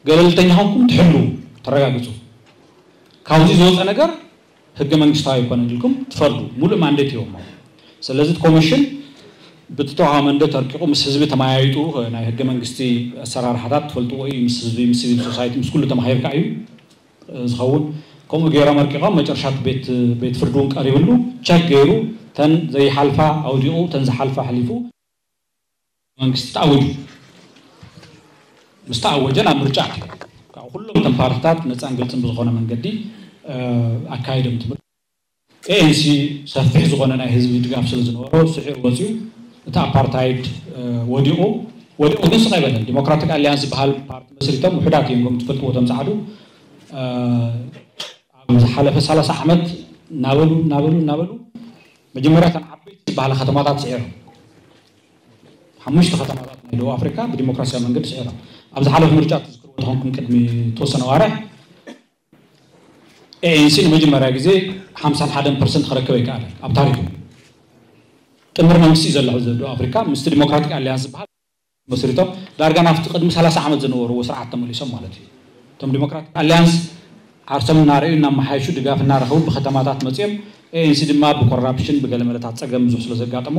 ገለልተኛ ኮንኩም ትሕሉ ተረጋግፁ። ካብዚ ዝወፀ ነገር ህገ መንግስታዊ ኣይኮነን ኢልኩም ትፈርዱ ሙሉእ ማንዴት ሂቦሞ። ስለዚ እቲ ኮሚሽን ብቲ ተዋሃ መንደት ኣርቂቑ ምስ ህዝቢ ተመያይጡ ናይ ህገ መንግስቲ ኣሰራርሓታት ትፈልጥዎ እዩ። ምስ ህዝቢ ምስ ሲቪል ሶሳይቲ ምስ ኩሉ ተማሂርካ እዩ ዝኸውን። ከምኡ ገይሮም ኣርቂቖም መጨረሻ እቲ ቤት ቤት ፍርዲ እውን ቀሪብሉ ቸክ ገይሩ ተን ዘይሓልፋ ኣውዲቑ ተን ዝሓልፋ ኣሕሊፉ መንግስቲ ተኣዊጁ። ምስ ተኣወጀ ናብ ምርጫ ኣትዩ። ካብ ኩሎም እቶም ፓርትታት ነፃን ግልፅን ብዝኾነ መንገዲ ኣካይዶም ትምህርቲ ኤኤንሲ ሰፊሕ ዝኾነ ናይ ህዝቢ ድጋፍ ስለ ዝነበሮ ስዒሩ ወፂኡ። እቲ ኣፓርታይድ ወዲቑ ወዲቑ ግን ስቕ ኣይበለን። ዲሞክራቲክ ኣሊያንስ ዝበሃል ፓርቲ መስሪቶም ውሕዳት እዮም ከም ትፈልጥዎ እቶም ፃዕዱ ኣብ ዝሓለፈ ሰላሳ ዓመት እናበሉ እናበሉ እናበሉ መጀመርያ እተን ዓበይቲ ዝበሃላ ከተማታት ስዒሮም ሓሙሽተ ከተማታት ናይ ደቡብ ኣፍሪካ ብዲሞክራሲያዊ መንገዲ ስዒሮም። ኣብ ዝሓለፈ ምርጫ ትዝክርዎ ተኾንኩም ቅድሚ ተወሰነ ዋርሕ ኤኤንሲ ንመጀመርያ ግዜ ሓምሳን ሓደን ፐርሰንት ክረክብ ኣይከኣለን ኣብ ታሪኹ። ጥምር መንግስቲ እዩ ዘሎ ሕዚ ደቡብ ኣፍሪካ ምስቲ ዲሞክራቲክ ኣሊያንስ ዝበሃል መስሪቶም ዳርጋ ናብቲ ቅድሚ ሰላሳ ዓመት ዝነበርዎ ስርዓት ተመሊሶም ማለት እዩ። እቶም ዲሞክራቲክ ኣሊያንስ ዓርሶም እናረእዩ እናመሓየሹ ድጋፍ እናረኸቡ ብከተማታት መፅኦም ኤኤንሲ ድማ ብኮራፕሽን ብገለ መለታት ፀገም ብዙሕ ስለ ዘጋጠሞ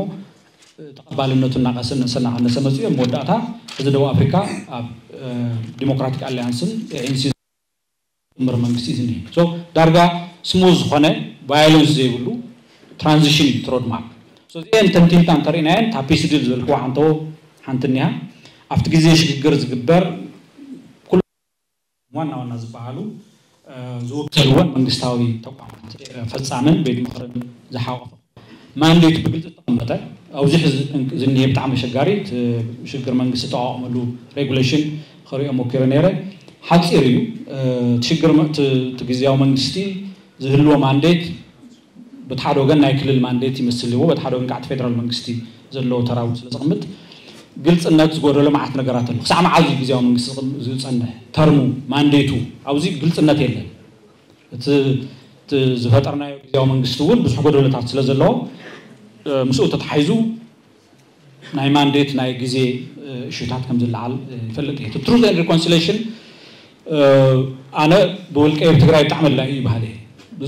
ተቐባልነቱ እናቀሰነሰ እናቀነሰ መፅኡ እዮም መወዳእታ እዚ ደቡብ ኣፍሪካ ኣብ ዲሞክራቲክ ኣሊያንስን ኤኤንሲ ጥምር መንግስቲ እዩ ዝኒሀ። ዳርጋ ስሙዝ ዝኾነ ቫዮለንስ ዘይብሉ ትራንዚሽን እዩ ትሮድማፕ። እዚአን ተንቲንካ እንተርኢናየን እታ ፒስ ዲል ዝበልክዋ ሓንቶ ሓንቲ እኒሃ ኣብቲ ግዜ ሽግግር ዝግበር ኩሉ ዋና ዋና ዝበሃሉ ዝውከልወን መንግስታዊ ተቋማት ፈፃምን ቤት ምኽርን ዝሓቆፈ ማንዴት ብግልፂ ዝተቐመጠ ኣብዚ ዝኒሄ ብጣዕሚ ኣሸጋሪ ሽግር መንግስቲ ተቋቁመሉ ሬጉሌሽን ክሪኦ ሞኪረ ነይረ። ሓፂር እዩ። ሽግር እቲ ግዜያዊ መንግስቲ ዝህልዎ ማንዴት በቲ ሓደ ወገን ናይ ክልል ማንዴት ይመስል እዎ በቲ ሓደ ወገን ከዓ እቲ ፌደራል መንግስቲ ዘለዎ ተራ እውን ስለ ዘቕምጥ ግልፅነት ዝጎደሎ መዓት ነገራት ኣሎ። ክሳዕ መዓዝ እዩ ግዜያዊ መንግስቲ ዝፀንሕ ተርሙ ማንዴቱ ኣብዚ ግልፅነት የለን። እቲ ዝፈጠርናዮ ግዜያዊ መንግስቲ እውን ብዙሕ ጎደሎታት ስለ ዘለዎ ምስኡ ተተሓሒዙ ናይ ማንዴት ናይ ግዜ እሹታት ከም ዝለዓል ይፈልጥ እየ። ትሩዝ ኤንድ ሪኮንሲሌሽን ኣነ ብውልቀ ኣብ ትግራይ ብጣዕሚ ኣድላይ እዩ በሃሊ እየ።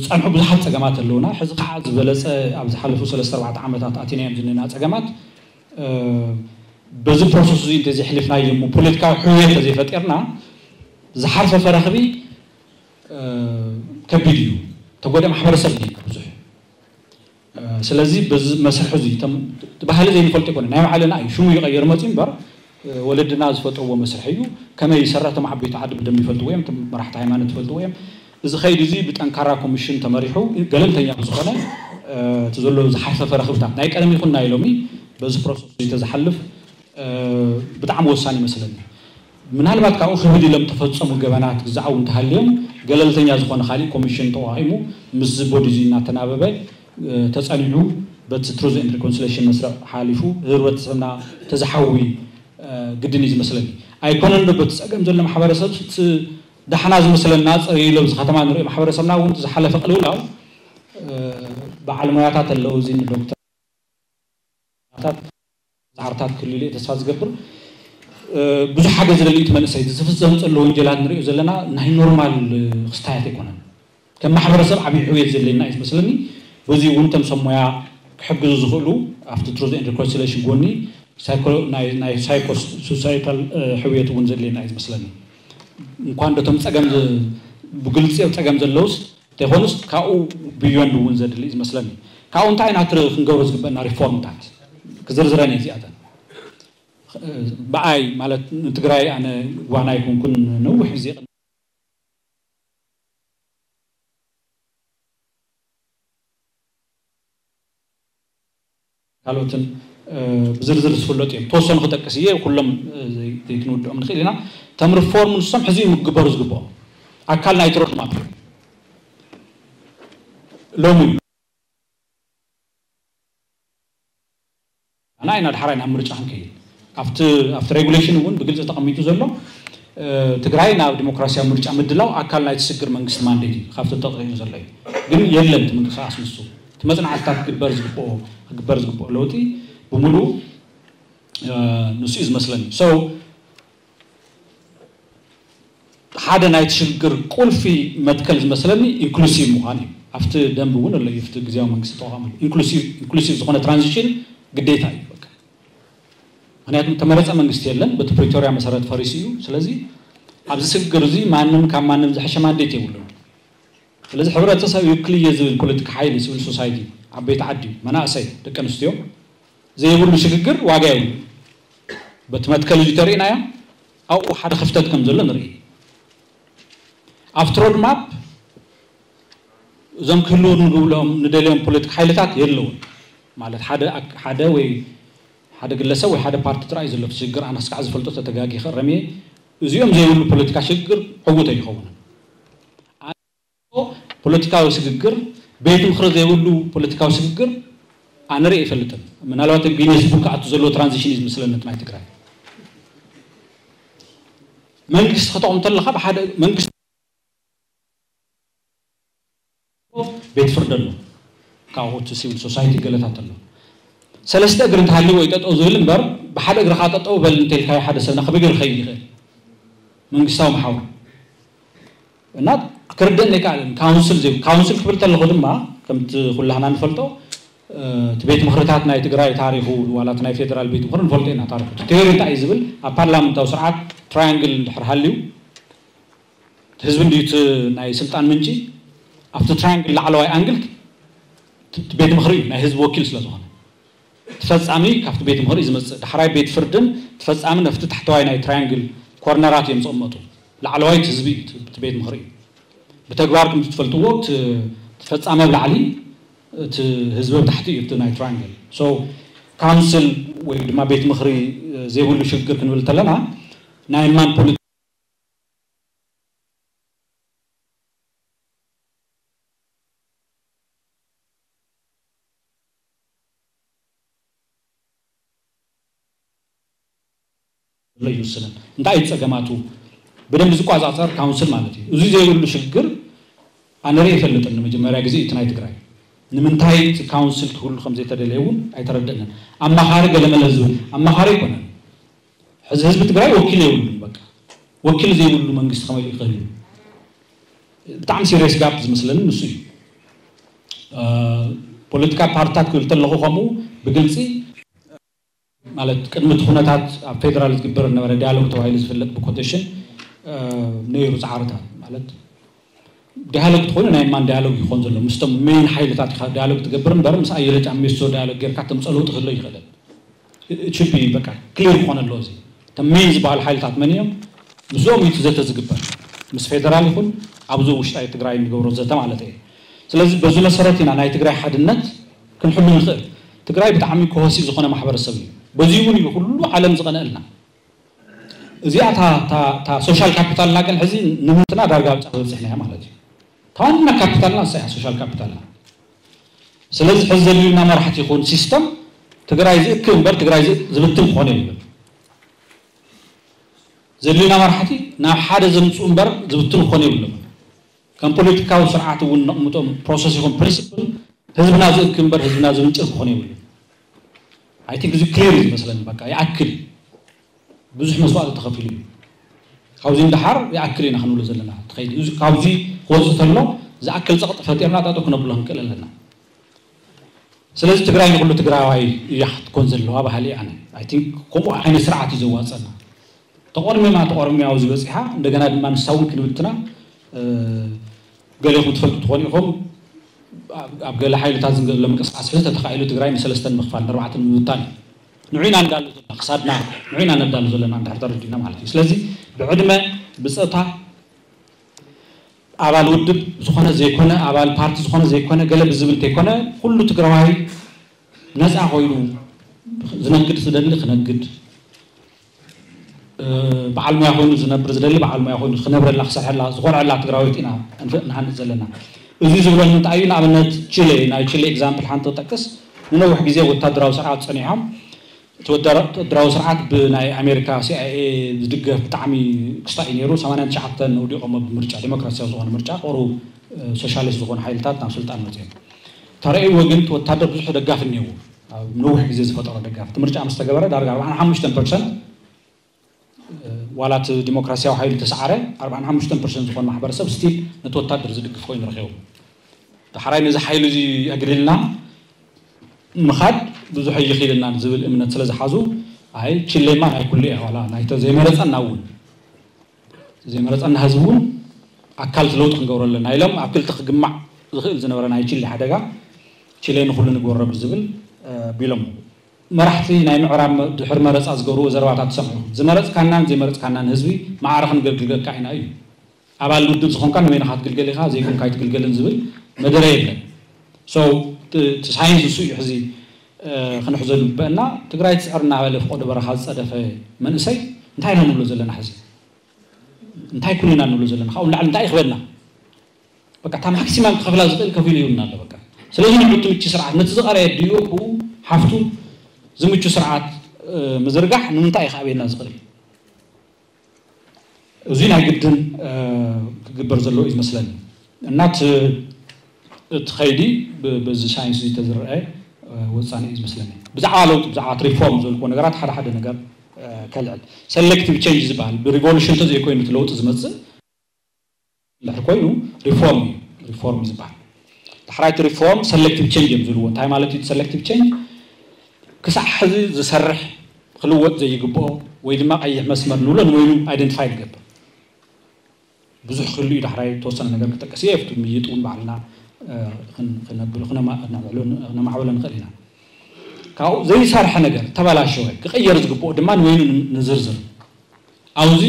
ዝፀንሑ ብዙሓት ፀገማት ኣለውና። ሕዚ ከዓ ዝበለፀ ኣብ ዝሓለፉ ሰለስተ ኣርባዕተ ዓመታት ኣቲናዮም ዝኒና ፀገማት በዚ ፕሮሰስ እዚ እንተዘይሕሊፍናዮ እሞ ፖለቲካዊ ሕውየት እንተዘይፈጢርና ዝሓርፈፈ ረኽቢ ከቢድ እዩ። ተጎደ ማሕበረሰብ ብዙሕ ስለዚ በዚ መስርሕ እዚ ባህሊ ዘይንፈልጦ ይኮነ ናይ ባዕልና እዩ ሽሙ ይቀየር መፅኡ እምበር ወለድና ዝፈጥርዎ መስርሕ እዩ። ከመይ ይሰራ እቶም ዓበይቲ ዓዲ ብደንብ ይፈልጥዎ እዮም። እቶም መራሕቲ ሃይማኖት ይፈልጥዎ እዮም። እዚ ከይዲ እዚ ብጠንካራ ኮሚሽን ተመሪሑ ገለልተኛ ብዝኾነ እቲ ዘሎ ዝሓፈፈ ረኽብታት ናይ ቀደም ይኹን ናይ ሎሚ በዚ ፕሮሰስ እዚ ተዝሓልፍ ብጣዕሚ ወሳኒ ይመስለኒ። ምናልባት ካብኡ ክብድ ኢሎም ተፈጸሙ ገበናት ግዛዓዊ እንተሃልዮም ገለልተኛ ዝኾነ ካሊእ ኮሚሽን ተቋቒሙ ምስዚ ቦዲ እዚ እናተናበበ ተጸኒዑ በቲ ትሩዝ ኤንድ ሪኮንሲሌሽን መስርዕ ሓሊፉ ህብረተሰብና ተዝሓዊ ግድን እዩ ዝመስለኒ። ኣይኮነን ዶ በቲ ጸገም ዘሎ ማሕበረሰብ እቲ ዳሕና ዝመስለና ጸሪሉ ኣብዚ ከተማ ንሪኦ ማሕበረሰብና እውን ዝሓለፈ ቅልውላው በዓል ሞያታት ኣለዉ እዚ ዶክተር ታት ዛዕርታት ክልሉ ተስፋ ዝገብር ብዙሕ ሓገዝ ዝደሊ እቲ መንእሰይ ዝፍጸም ዘሎ ወንጀላት ንሪኦ ዘለና ናይ ኖርማል ክስታያት ኣይኮነን። ከም ማሕበረሰብ ዓብዪ ሕውየት ዘለና እዩ ዝመስለኒ። በዚ እውን ከም ሰብ ሞያ ክሕግዙ ዝኽእሉ ኣብቲ ትሩዝ ኤንድ ሪኮንሲሌሽን ጎኒ ናይ ሳይኮ ሶሳይታል ሕውየት እውን ዘድልየና እዩ ዝመስለኒ። እንኳን ዶቶም ፀገም ብግልፂ ኣብ ፀገም ዘለውስ እንተይኮኑስ ካብኡ ብዮንድ እውን ዘድሊ እዩ ዝመስለኒ። ካብኡ እንታይ ኢና ክንገብሮ ዝግበአና ሪፎርምታት ክዝርዝረን እየ እዚኣተን። ብኣይ ማለት ንትግራይ ኣነ ዋና ኣይኮንኩን ነዊሕ ግዜ ካልኦትን ብዝርዝር ዝፍለጡ እዮም። ተወሰኑ ክጠቅስ እየ፣ ኩሎም ዘይክንውድኦም ንኽእል ኢና። ተም ሪፎርም ንሶም ሕዚ ክግበሩ ዝግብኦም ኣካል ናይ ትሮድማፕ እዮም። ሎሚ ኣና ኢና ድሓራይ ናብ ምርጫ ክንከይድ ኣብቲ ኣብቲ ሬጉሌሽን እውን ብግልፂ ተቐሚጡ ዘሎ ትግራይ ናብ ዲሞክራሲያዊ ምርጫ ምድላው ኣካል ናይ ትስግር መንግስቲ ማንዴት እዩ ካብቲ ተጠቂሙ ዘሎ እዩ። ግን የለን እቲ ምንቅስቃስ ንሱ እቲ መፅናዕትታት ክግበር ዝግብኦ ክግበር ዝግብኦ ለውጢ ብምሉእ ንሱ እዩ ዝመስለኒ። So ሓደ ናይ ሽግር ቁልፊ መትከል ዝመስለኒ ኢንክሉሲቭ ምዃን እዩ። ኣብቲ ደንብ እውን ኣሎ እዩ፣ ኣብቲ ግዜያዊ መንግስቲ ተቋም ኣሎ። ኢንክሉሲቭ ዝኾነ ትራንዚሽን ግዴታ እዩ። በቃ ምክንያቱም ተመረፀ መንግስቲ የለን፣ በቲ ፕሪቶሪያ መሰረት ፈሪሱ እዩ። ስለዚ ኣብዚ ሽግር እዚ ማንም ካብ ማንም ዝሐሸ ማንዴት የብሉን። ስለዚ ሕብረተሰብ ይውክል እየ ዝብል ፖለቲካ ሓይሊ፣ ሲቪል ሶሳይቲ፣ ዓበይቲ ዓዲ፣ መናእሰይ፣ ደቂ ኣንስትዮ ዘይብሉ ሽግግር ዋጋ የብሉ። በቲ መትከል እዚ ተሪእናዮ ኣብኡ ሓደ ክፍተት ከም ዘሎ ንርኢ። ኣብቲ ሮድማፕ እዞም ክህልዉ ንብሎም ንደልዮም ፖለቲካ ሓይልታት የለውን ማለት ሓደ ሓደ ወይ ሓደ ግለሰብ ወይ ሓደ ፓርቲ ጥራይ ዘሎ ሽግር ኣነ ስካዕ ዝፈልጦ ተተጋጊ ክእረም እየ። እዚኦም ዘይብሉ ፖለቲካ ሽግግር ዕውት ኣይኸውንን። ፖለቲካዊ ስግግር ቤት ምኽሪ ዘይብሉ ፖለቲካዊ ስግግር ኣነ ርኢ ኣይፈልጥን። ምናልባት ጊነስ ቡክ ክኣቱ ዘለዎ ትራንዚሽን እዩ ዝመስለኒ እቲ ናይ ትግራይ መንግስቲ ከተቑም ተለኻ ብሓደ መንግስቲ ቤት ፍርዲ ኣሎ ካብኡ እቲ ሲቪል ሶሳይቲ ገለታት ኣሎ ሰለስተ እግሪ እንተሃልዩ ወይ ጠጠው ዝብል እምበር ብሓደ እግርኻ ጠጠው በል እንተልካዮ ሓደ ሰብና ከበይ ገይሩ ይኸይድ ይኽእል መንግስታዊ መሓውር እና ክርደን ኣይከኣልን። ካውንስል ዘይ ካውንስል ክብል ተለኹ ድማ ከምቲ ኩላህና ንፈልጦ እቲ ቤት ምኽርታት ናይ ትግራይ ታሪኹ ዋላ ናይ ፌደራል ቤት ምኽሪ ንፈልጦ ኢና ታሪኹ። ቴሪ እንታይ እዩ ዝብል ኣብ ፓርላመንታዊ ስርዓት ትራያንግል እንድሕር ሃልዩ ህዝቢ እንድዩ እቲ ናይ ስልጣን ምንጪ ኣብቲ ትራያንግል ላዕለዋይ ኣንግል ቤት ምኽሪ እዩ ናይ ህዝቢ ወኪል ስለ ዝኾነ ትፈጻሚ ካብቲ ቤት ምኽሪ ዝመጽእ ዳሕራይ ቤት ፍርድን ትፈጻሚ ነፍቲ ታሕተዋይ ናይ ትራያንግል ኮርነራት እዮም ዝቕመጡ። ላዕለዋይ ህዝቢ እቲ ቤት ምኽሪ እዩ። ብተግባር ከም ትፈልጥዎ ትፈጻሚ ኣብ ላዕሊ እቲ ህዝቢ ኣብ ታሕቲ እዩ እቲ ናይ ትራያንግል። So ካውንስል ወይ ድማ ቤት ምኽሪ ዘይብሉ ሽግግር ክንብል እንተለና ናይ ማን ፖለቲ ይውስንን እንታይ እዩ ፀገማቱ ብደንብ ዝቋፃፀር ካውንስል ማለት እዩ። እዚ ዘይብሉ ሽግግር ኣነ ርኢ ይፈልጥን ንመጀመርያ ግዜ እቲ ናይ ትግራይ ንምንታይ እቲ ካውንስል ክህሉ ከም ዘይተደለየ እውን ኣይተረደእንን። ኣማኻሪ ገለመለ ዝብል ኣማኻሪ ኣይኮነን። ሕዚ ህዝቢ ትግራይ ወኪል የብሉን። በቃ ወኪል ዘይብሉ መንግስቲ ከመይ ይኽእል እዩ? ብጣዕሚ ሲሪየስ ጋፕ ዝመስለኒ ንሱ እዩ። ፖለቲካ ፓርትታት ክብል ተለኹ ከምኡ ብግልፂ ማለት ቅድሚ እቲ ኩነታት ኣብ ፌደራል ዝግበር ነበረ ዲያሎግ ተባሂሉ ዝፍለጥ ብኮቴሽን ነይሩ ፃዕርታት ማለት ዲያሎግ ትኾኑ ናይ ማን ዲያሎግ ይኾን ዘሎ ምስቶም ሜን ሓይልታት ኢኻ ዲያሎግ ትገብር እምበር ምስ ኣየለ ጫሚሶ ዲያሎግ ጌርካ ተምፀ ለውጢ ክህሎ ይኽእልን ችቢ በቃ ክሊር ክኾነ ኣለዎ እዚ እቶም ሜን ዝበሃሉ ሓይልታት መን እዮም ምስኦም እዩ ዘተ ዝግበር ምስ ፌደራል ይኹን ኣብዚ ውሽጣዊ ትግራይ እንገብሮ ዘተ ማለት እዩ ስለዚ በዚ መሰረት ኢና ናይ ትግራይ ሓድነት ክንሕሉ ንኽእል ትግራይ ብጣዕሚ ኮሆሲ ዝኾነ ማሕበረሰብ እዩ በዚ እውን እዩ ኩሉ ዓለም ዝቐነአልና እዚኣ እታ social capital ና ግን ሕዚ ንብርትና ዳርጋ ኣብ ጫፍ በፂሕናያ ማለት እዩ። እታ ዋና ካፒታልና ንሳ እያ social capital ና። ስለዚ ሕዚ ዘድልዩና መራሕቲ ይኹን ሲስተም ትግራይ ዝእክብ እምበር ትግራይ ዝብትን ክኾን የብሉን። ዘድልዩና መራሕቲ ናብ ሓደ ዘምፅኡ እምበር ዝብትን ክኾን የብሉን። ከም ፖለቲካዊ ስርዓት እውን ነቕምጦም ፕሮሰስ ይኹን ፕሪንስፕል ህዝብና ዝእክብ እምበር ህዝብና ዝምንጭር ክኾን የብሉን። I think እዚ ክሊር እዩ ዝመስለኒ። በቃ ይኣክል ብዙሕ መስዋእቲ ተኸፊሉ እዩ። ካብዚ ንደሓር ይኣክል ኢና ክንብሎ ዘለና ትኸይድ ካብዚ ክወፅእ ተሎ ዝኣክል ፀቕጢ ፈጢርና ጠጠው ክነብሎ ክንክእል ኣለና። ስለዚ ትግራይ ንኩሉ ትግራዋይ እያ ክትኮን ዘለዋ ባህሊ ኣነ I think ከምኡ ዓይነት ስርዓት እዩ ዘዋፀና። ተቆርሚማ ተቆርሚማ ኣብዚ በፂሓ እንደገና ድማ ንሳ እውን ክንብትና ገሌኹም ትፈልጡ ትኾኑ ኢኹም። ኣብ ገለ ሓይልታት ዝገለ ምንቅስቃስ ሕዚ ተተኻኢሉ ትግራይ ንሰለስተን ምኽፋል ንኣርባዕተን ምብታን እዩ። ንዑ ኢና ንዳሉ ዘለና ክሳድና ንዑ ኢና ነዳሉ ዘለና እንድሕር ተረዲእና ማለት እዩ። ስለዚ ብዕድመ ብፀታ ኣባል ውድብ ዝኾነ ዘይኮነ ኣባል ፓርቲ ዝኾነ ዘይኮነ ገለ ብዝብል ተይኮነ ኩሉ ትግራዋይ ነፃ ኮይኑ ዝነግድ ዝደሊ ክነግድ በዓል ሙያ ኮይኑ ዝነብር ዝደሊ በዓል ሙያ ኮይኑ ክነብረላ ክሰርሐላ ዝኮርዐላ ትግራዊት ኢና ንሃንፅ ዘለና። እዚ ዝብለሉ እንታይ እዩ? ንኣብነት ቺሌ ናይ ቺሌ example ሓንቲ ክጠቅስ ንነዊሕ ግዜ ወታደራዊ ስርዓት ፀኒሖም እቲ ወታደራዊ ስርዓት ብናይ ኣሜሪካ CIA ዝድገፍ ብጣዕሚ ክስታይ እዩ ነይሩ። ሰማንያን ትሽዓተን ውዲቖሞ ብምርጫ ዴሞክራሲያዊ ዝኾነ ምርጫ ቁሩብ ሶሻሊስት ዝኾኑ ሓይልታት ናብ ስልጣን መፅዮም። ተረእይዎ ግን እቲ ወታደር ብዙሕ ደጋፊ እኒአዎ። ኣብ ነዊሕ ግዜ ዝፈጠሮ ደጋፊ እቲ ምርጫ ምስ ተገበረ ዳርጋ ኣርባዓን ሓሙሽተን ፐርሰንት ዋላ እቲ ዲሞክራሲያዊ ሓይሊ ተሰዓረ ኣርባዓን ሓሙሽተን ፐርሰንት ዝኾነ ማሕበረሰብ ስቲል ነቲ ወታደር ዝድግፍ ኮይኑ ረኺቡ። ዳሕራይ ነዚ ሓይሊ እዚ ኣግሊልና ምኻድ ብዙሕ ኣይኽኢልናን ዝብል እምነት ስለ ዝሓዙ ኣይ ቺሌማ ናይ ኩሉ እያ ዋላ ናይተ ዘይመረፀና እውን ዘይመረፀና ህዝቢ እውን ኣካል ለውጢ ክንገብሮ ኣለና ኢሎም ኣብ ክልተ ክግማዕ ዝኽእል ዝነበረ ናይ ቺሌ ሓደጋ ቺሌ ንኩሉ ንግበሮ ብዝብል ቢሎም። መራሕቲ ናይ ምዕራብ ድሕሪ መረፃ ዝገብርዎ ዘረባታት ትሰምዑ። ዝመረፅካናን ዘይመረፅካናን ህዝቢ ማዕረ ክንገልግልካ ኢና እዩ። ኣባል ውድብ ዝኾንካ ንበይንኻ ትግልገል ኢኻ፣ ዘይኮንካ ኣይትግልገልን ዝብል መደረ የለን። So እቲ ሳይንስ እሱ እዩ። ሕዚ ክንሕዘሉ ዝበአና ትግራይ ትስዕር እናበለ ፍቆዶ በረኻ ዝፀደፈ መንእሰይ እንታይ ኢና ንብሎ ዘለና? ሕዚ እንታይ ኩሉ ኢና ንብሎ ዘለና? ካብኡ ንላዕሊ እንታይ ይኽበና? በቃ እታ ማክሲማም ክኸፍላ ዝኽእል ከፊሉ ይውና ኣሎ። በቃ ስለዚ ንዑ እቲ ምቹ ስርዓት ነቲ ዝቐረየ ድዮ ብኡ ሓፍቱ ዝምቹ ስርዓት ምዝርጋሕ ንምንታይ እዩ ከኣብየና ዝኽእል? እዚ ናይ ግድን ክግበር ዘለዎ እዩ ዝመስለኒ። እና እቲ ከይዲ በዚ ሳይንስ እዚ ተዝረአ ወፃኒ እዩ ዝመስለኒ። ብዛዕባ ለውጢ ብዛዕባ ሪፎርም ዝበልክዎ ነገራት ሓደ ሓደ ነገር ከልዕል። ሰሌክቲቭ ቼንጅ ዝበሃል ብሪቮሉሽን ተዘይኮይኑ እቲ ለውጢ ዝመፅእ እንድሕር ኮይኑ ሪፎርም እዩ ሪፎርም ዝበሃል። ዳሕራይቲ ሪፎርም ሰሌክቲቭ ቼንጅ እዮም ዝብልዎ። እንታይ ማለት እዩ ሰሌክቲቭ ቼንጅ? ክሳዕ ሕዚ ዝሰርሕ ክልወጥ ዘይግብኦ ወይ ድማ ቀይሕ መስመር ንብሎ ንበይኑ ኣይደንቲፋይ ዝገብር ብዙሕ ክህሉ እዩ። ዳሕራይ ተወሰነ ነገር ክጠቀስ እየ ኣብቲ ምይጥ እውን ባዕልና ክነማዕበሎ ንኽእል ኢና። ካብኡ ዘይሰርሐ ነገር ተበላሸወ ክቕየር ዝግብኦ ድማ ንበይኑ ንዝርዝር። ኣብዚ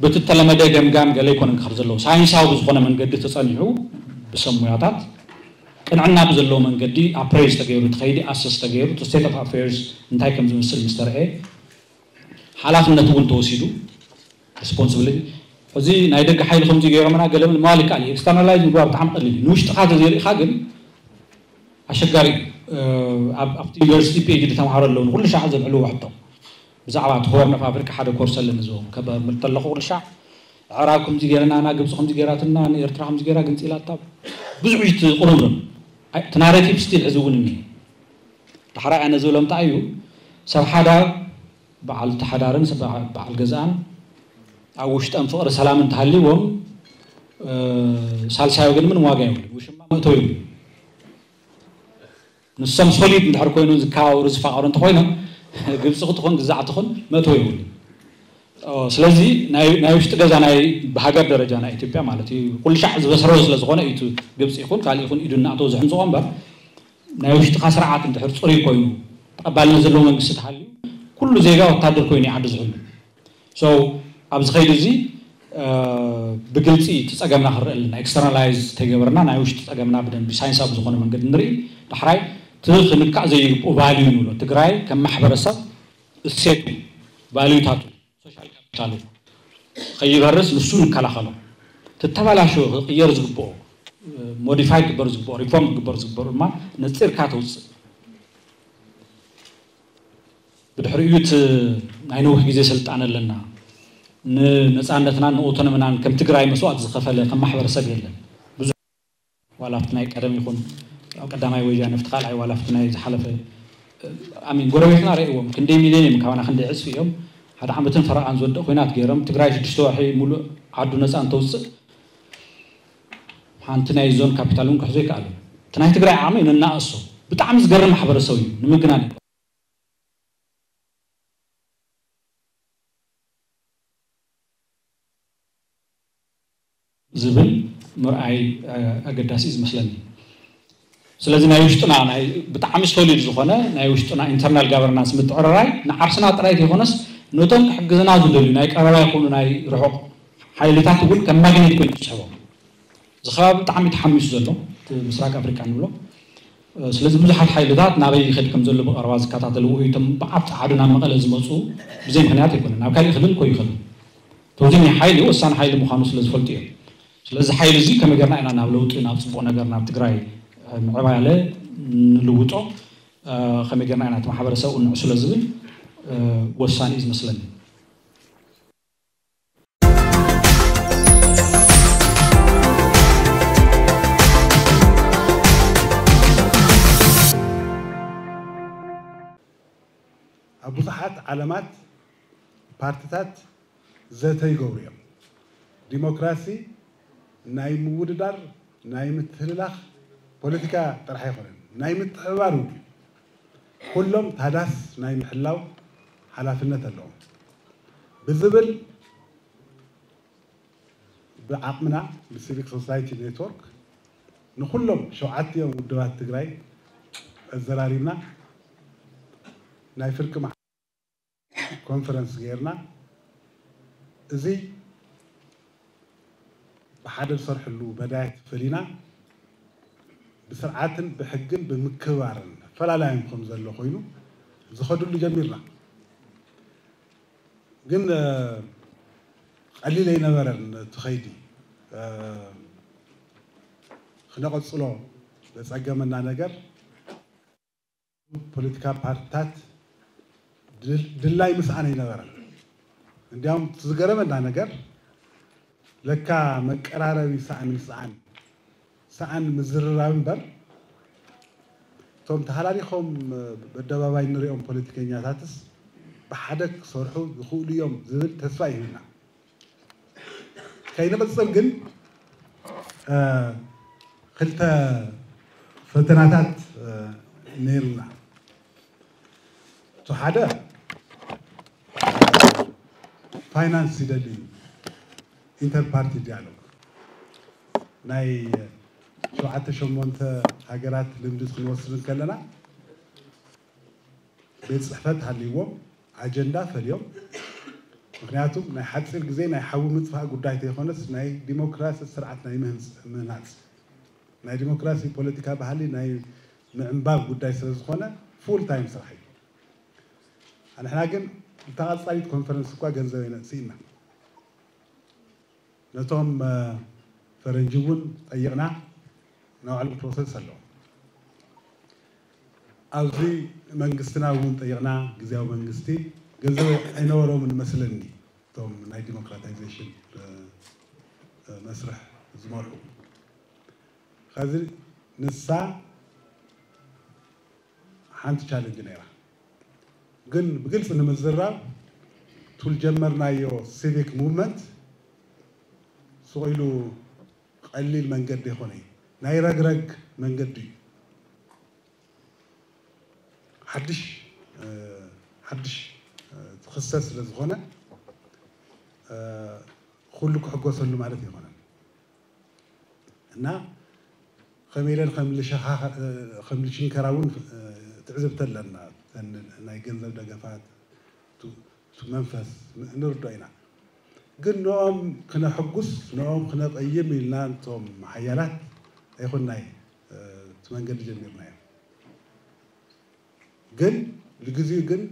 በቲ እተለመደ ገምጋም ገለ ኣይኮነን ክኸድ ዘለዎ። ሳይንሳዊ ብዝኾነ መንገዲ ተጸኒሑ ብሰብ ሙያታት ቅንዕና ብዘለዎ መንገዲ ኣፕሬዝ ተገይሩ እቲ ከይዲ ኣሰስ ተገይሩ እቲ ስቴት ኦፍ ኣፌርስ እንታይ ከም ዝመስል ምስ ተረኤ ሓላፍነት እውን ተወሲዱ ሪስፖንስብሊቲ። ሕዚ ናይ ደገ ሓይሊ ከምዚ ገይሮምና ገለ ምባል ይከኣል እዩ። ኤክስተርናላይዝ ምግባር ብጣዕሚ ቀሊል እዩ። ንውሽጥኻ ተዘይርኢኻ ግን ኣሸጋሪ እዩ። ኣብቲ ዩኒቨርሲቲ ፒኤችዲ ተምሃሮ ኣለዉ ንኩሉ ሻዕ ዘልዕልዎ ሕቶ ብዛዕባ እቲ ሆርን ኦፍ ኣፍሪካ ሓደ ኮርስ ኣለኒ ዝቦም ከበምር ተለኹ ኩሉ ሻዕ ኣዕራብ ከምዚ ገይረናና ግብፂ ከምዚ ገይራትና ንኤርትራ ከምዚ ገይራ ግምፂ ኢላታ ብዙሕ እዩ ትቕርብሎም እቲ ናሬቲቭ ስቲል ሕዚ እውን እኒ ዳሕራይ ኣነ ዝብሎም እንታይ እዩ ሰብ ሓዳር በዓል ተሓዳርን በዓል ገዛኣን ኣብ ውሽጠም ፍቕሪ ሰላም እንተሃልዎም ሳልሳዮ ግን ምን ዋጋ የብሉ ውሽማ መእተው ይብሉ ንሶም ሶሊድ እንድሕር ኮይኑ ዝከባበሩ ዝፋቐሩ እንተኮይኖም ግብፂ ክትኾን ግዛዕ ትኹን መእተው የብሉ። ስለዚ ናይ ውሽጢ ገዛ ናይ ብሃገር ደረጃ ናይ ኢትዮጵያ ማለት እዩ ኩሉ ሻዕ ዝበስረወ ስለ ዝኾነ እዩ ግብፂ ይኹን ካልእ ይኹን ኢዱ እናእተወ ዝሕምፅቆ እምበር ናይ ውሽጥኻ ስርዓት እንድሕር ፅሩይ ኮይኑ ተቐባልነት ዘለዎ መንግስቲ ተሃልዩ ኩሉ ዜጋ ወታደር ኮይኑ ይዓዲ ዝሕሉ። So ኣብዚ ኸይዲ እዚ ብግልፂ እቲ ፀገምና ክንርኢ ኣለና። ኤክስተርናላይዝ ተይገበርና ናይ ውሽጢ ፀገምና ብደንቢ ሳይንሳዊ ብዝኾነ መንገዲ ንርኢ። ዳሕራይ እቲ ክንካእ ዘይግብኡ ቫልዩ ንብሎ ትግራይ ከም ማሕበረሰብ እሴቱ ቫልዩታቱ ሶሻል ካሉ ከይበርስ ንሱ ንከላኸሎ። ተተባላሾ ክቕየር ዝግብኦ፣ ሞዲፋይ ክግበር ዝግብኦ፣ ሪፎርም ክግበር ዝግብኦ ድማ ነፂርካ ተውፅእ። ብድሕሪኡ እቲ ናይ ነዊሕ ግዜ ስልጣነ ኣለና፣ ንነፃነትናን ንኦቶኖምናን ከም ትግራይ መስዋእቲ ዝኸፈለ ከም ማሕበረሰብ የለን። ብዙሕ ዋላ ኣብቲ ናይ ቀደም ይኹን ኣብ ቀዳማይ ወያነ ኣብቲ ካልኣይ ዋላ ኣብቲ ናይ ዝሓለፈ ኣሚን ጎረቤትና ርእዎም ክንደይ ሚልዮን እዮም፣ ካባና ክንደይ ዕፅፊ እዮም። ሓደ ዓመትን ፈረቓን ዝወድቕ ኩናት ገይሮም ትግራይ ሽዱሽተ ወርሒ ሙሉእ ዓዱ ነፃ እንተውፅእ ሓንቲ ናይ ዞን ካፒታል እውን ክሕዞ ይከኣል እዩ። እቲ ናይ ትግራይ ዓቕሚ ንናእሶ ብጣዕሚ ዝገርም ማሕበረሰብ እዩ ንምግናን ዝብል ኣገዳሲ እዩ ዝመስለኒ። ስለዚ ናይ ውሽጥና ናይ ብጣዕሚ ሶሊድ ዝኾነ ናይ ውሽጥና ኢንተርናል ጋቨርናንስ ምትዕርራይ ንዓርስና ጥራይ ዘይኮነስ ነቶም ክሕግዝና ዝደልዩ ናይ ቀረባ ይኹኑ ናይ ርሑቕ ሓይልታት እውን ከም ማግኔት ኮይኑ ዝስሕቦም። እዚ ከባቢ ብጣዕሚ ተሓሚሱ ዘሎ እቲ ምስራቅ ኣፍሪቃ ንብሎ። ስለዚ ብዙሓት ሓይልታት ናበይ ይኸድ ከም ዘሎ ብቐረባ ዝከታተልዎ እዩ። እቶም ብዓብ ጸዓዱ ናብ መቐለ ዝመፁ ብዘይ ምክንያት ኣይኮነን፣ ናብ ካሊእ ክልል ኮ ይኸዱ። እቶም ናይ ሓይሊ ወሳኒ ሓይሊ ምዃኑ ስለ ዝፈልጡ እዮም። ስለዚ ሓይሊ እዚ ከመይ ጌርና ኢና ናብ ለውጢ ናብ ፅቡቕ ነገር ናብ ትግራይ ምዕባለ ንልውጦ፣ ከመይ ጌርና ኢና እቲ ማሕበረሰብ እንዕስሎ ዝብል ወሳኒ እዩ ዝመስለኒ። ኣብ ብዙሓት ዓለማት ፓርትታት ዘተ ይገብሩ እዮም። ዲሞክራሲ ናይ ምውድዳር፣ ናይ ምትህልላኽ ፖለቲካ ጥራሕ ኣይኮነን፣ ናይ ምትሕብባር እውን። ኩሎም ታዳስ ናይ ምሕላው ሓላፍነት ኣለዎም ብዝብል ብዓቕምና ብሲቪክ ሶሳይቲ ኔትወርክ ንኩሎም ሸውዓቲኦም ውድባት ትግራይ ኣዘራሪብና ናይ ፍርቂ ኮንፈረንስ ገይርና እዚ ብሓደ ዝሰርሕሉ መዳያት ፈሊና ብስርዓትን ብሕግን ብምክብባርን ፈላላዮም ከም ዘሎ ኮይኑ ዝኸድሉ ጀሚርና። ግን ቀሊል ኣይነበረን እቲ ኸይዲ። ክነቐፅሎ ዘፀገመና ነገር ፖለቲካ ፓርትታት ድል- ድላይ ምስኣን ኣይነበረን። እንዲያውም እቲ ዝገረመና ነገር ለካ መቀራረቢ ሰኣን ምስኣን ሰኣን ምዝርራብ እምበር እቶም ተሃላሊኾም በደባባይ እንሪኦም ፖለቲከኛታትስ ብሓደ ክሰርሑ ይኽእሉ እዮም ዝብል ተስፋ ይህብና። ከይንቕፅል ግን ክልተ ፈተናታት ነይሩና። እቲ ሓደ ፋይናንስ ይደሊ እዩ። ኢንተር ፓርቲ ዲያሎግ ናይ ሸውዓተ ሸሞንተ ሃገራት ልምዲ ክንወስድ ከለና ቤት ፅሕፈት ሃልይዎም ኣጀንዳ ፈልዮም። ምክንያቱም ናይ ሓፂር ግዜ ናይ ሓዊ ምጥፋእ ጉዳይ ተይኮነስ ናይ ዲሞክራሲ ስርዓት ናይ ምህንፅ- ምህናፅ ናይ ዲሞክራሲ ፖለቲካ ባህሊ ናይ ምዕንባብ ጉዳይ ስለ ዝኾነ ፉል ታይም ስራሕ እዩ። ንሕና ግን እታ ቀፃሊት ኮንፈረንስ እኳ ገንዘብ ኣይነእስ ኢና። ነቶም ፈረንጂ እውን ጠይቕና ናይ ባዕሎም ፕሮሰስ ኣለዎም። ኣብዚ መንግስትና እውን ጠይቕና ግዝያዊ መንግስቲ ገንዘብ ኣይነበሮምን መስለኒ እቶም ናይ ዲሞክራታይዜሽን መስርሕ ዝመርሑ። ከዚ ንሳ ሓንቲ ቻለንጅ ነይራ። ግን ብግልፂ ንምዝራብ ቱል ጀመርናዮ ሲቪክ ሙቭመንት ስቕ ኢሉ ቀሊል መንገዲ ይኾነ እዩ። ናይ ረግረግ መንገዲ እዩ። ሓድሽ ሓድሽ ክስተት ስለ ዝኾነ ኩሉ ክሕጎሰሉ ማለት ኣይኮነን እና ከመይ ኢለን ከም ልሸንከራ እውን ትዕዝብቲ ኣለና። ናይ ገንዘብ ደገፋት መንፈስ ንርዶ ኢና። ግን ንኦም ክነሐጉስ ንኦም ክነቐይም ኢልና እቶም ሓያላት ኣይኮንናይ እቲ መንገዲ ጀሚርናዮ። ግን ንግዚኡ ግን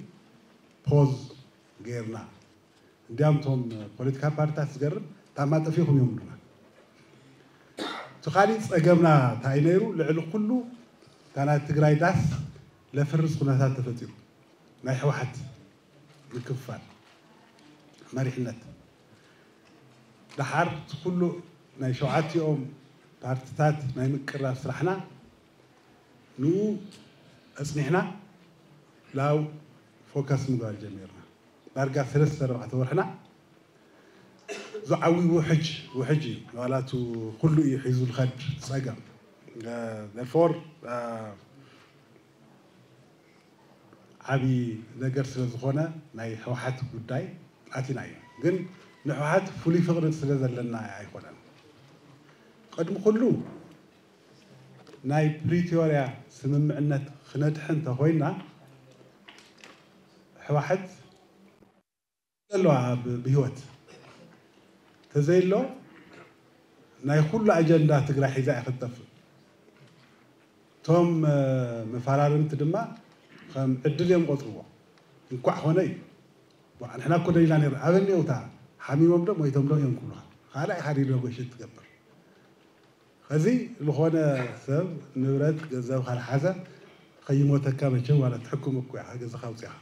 ፖዝ ገይርና እንዲያም እቶም ፖለቲካ ፓርቲታት ዝገርም ታማ ጠፊኹም እዮም ብሉና። እቲ ካሊእ ጸገምና እንታይ ነይሩ? ልዕሊ ኩሉ እታ ናይ ትግራይ ዳስ ለፍርስ ኩነታት ተፈጢሩ ናይ ህወሓት ምክፍፋል መሪሕነት። ደሓር እቲ ኩሉ ናይ ሸውዓቲኦም ፓርቲታት ናይ ምቅራብ ስራሕና ንኡ ኣጽኒሕና ላው ፎከስ ምግባር ጀሚርና። ዳርጋ ሰለስተ ኣርባዕተ ወርሕና ዝዓዊ ውሕጅ ውሕጅ እዩ። ዋላቱ ኩሉ እዩ ሒዙ ዝኸድ ጸገም። Therefore ዓብዪ ነገር ስለ ዝኾነ ናይ ህወሓት ጉዳይ ኣቲና እዩ። ግን ንህወሓት ፍሉይ ፍቕሪ ስለ ዘለና ኣይኮነን። ቅድሚ ኩሉ ናይ ፕሪቶርያ ስምምዕነት ክነድሕን እንተኾይና ህወሓት ዘለዋ ብ- ብህይወት ተዘይሎ ናይ ኩሉ ኣጀንዳ ትግራይ ሒዛ እያ ክትጠፍእ። እቶም መፈራርምቲ ድማ ከም ዕድል እዮም ቆፅርዎ። እንኳዕ ኾነ እዩ። ንሕና እኮ ደሊና ነር ኣበኒኦታ ሓሚሞም ዶ ሞይቶም ዶ እዮም ክብሉካ ካልኣይ ሓዲድ ነጎሽት ትገብር። ከዚ ዝኾነ ሰብ ንብረት ገንዘብ ካልሓዘ ከይሞተካ መቸም ዋላ ትሕኩም እኮ ኢኻ ገዛኻ ውፅኻ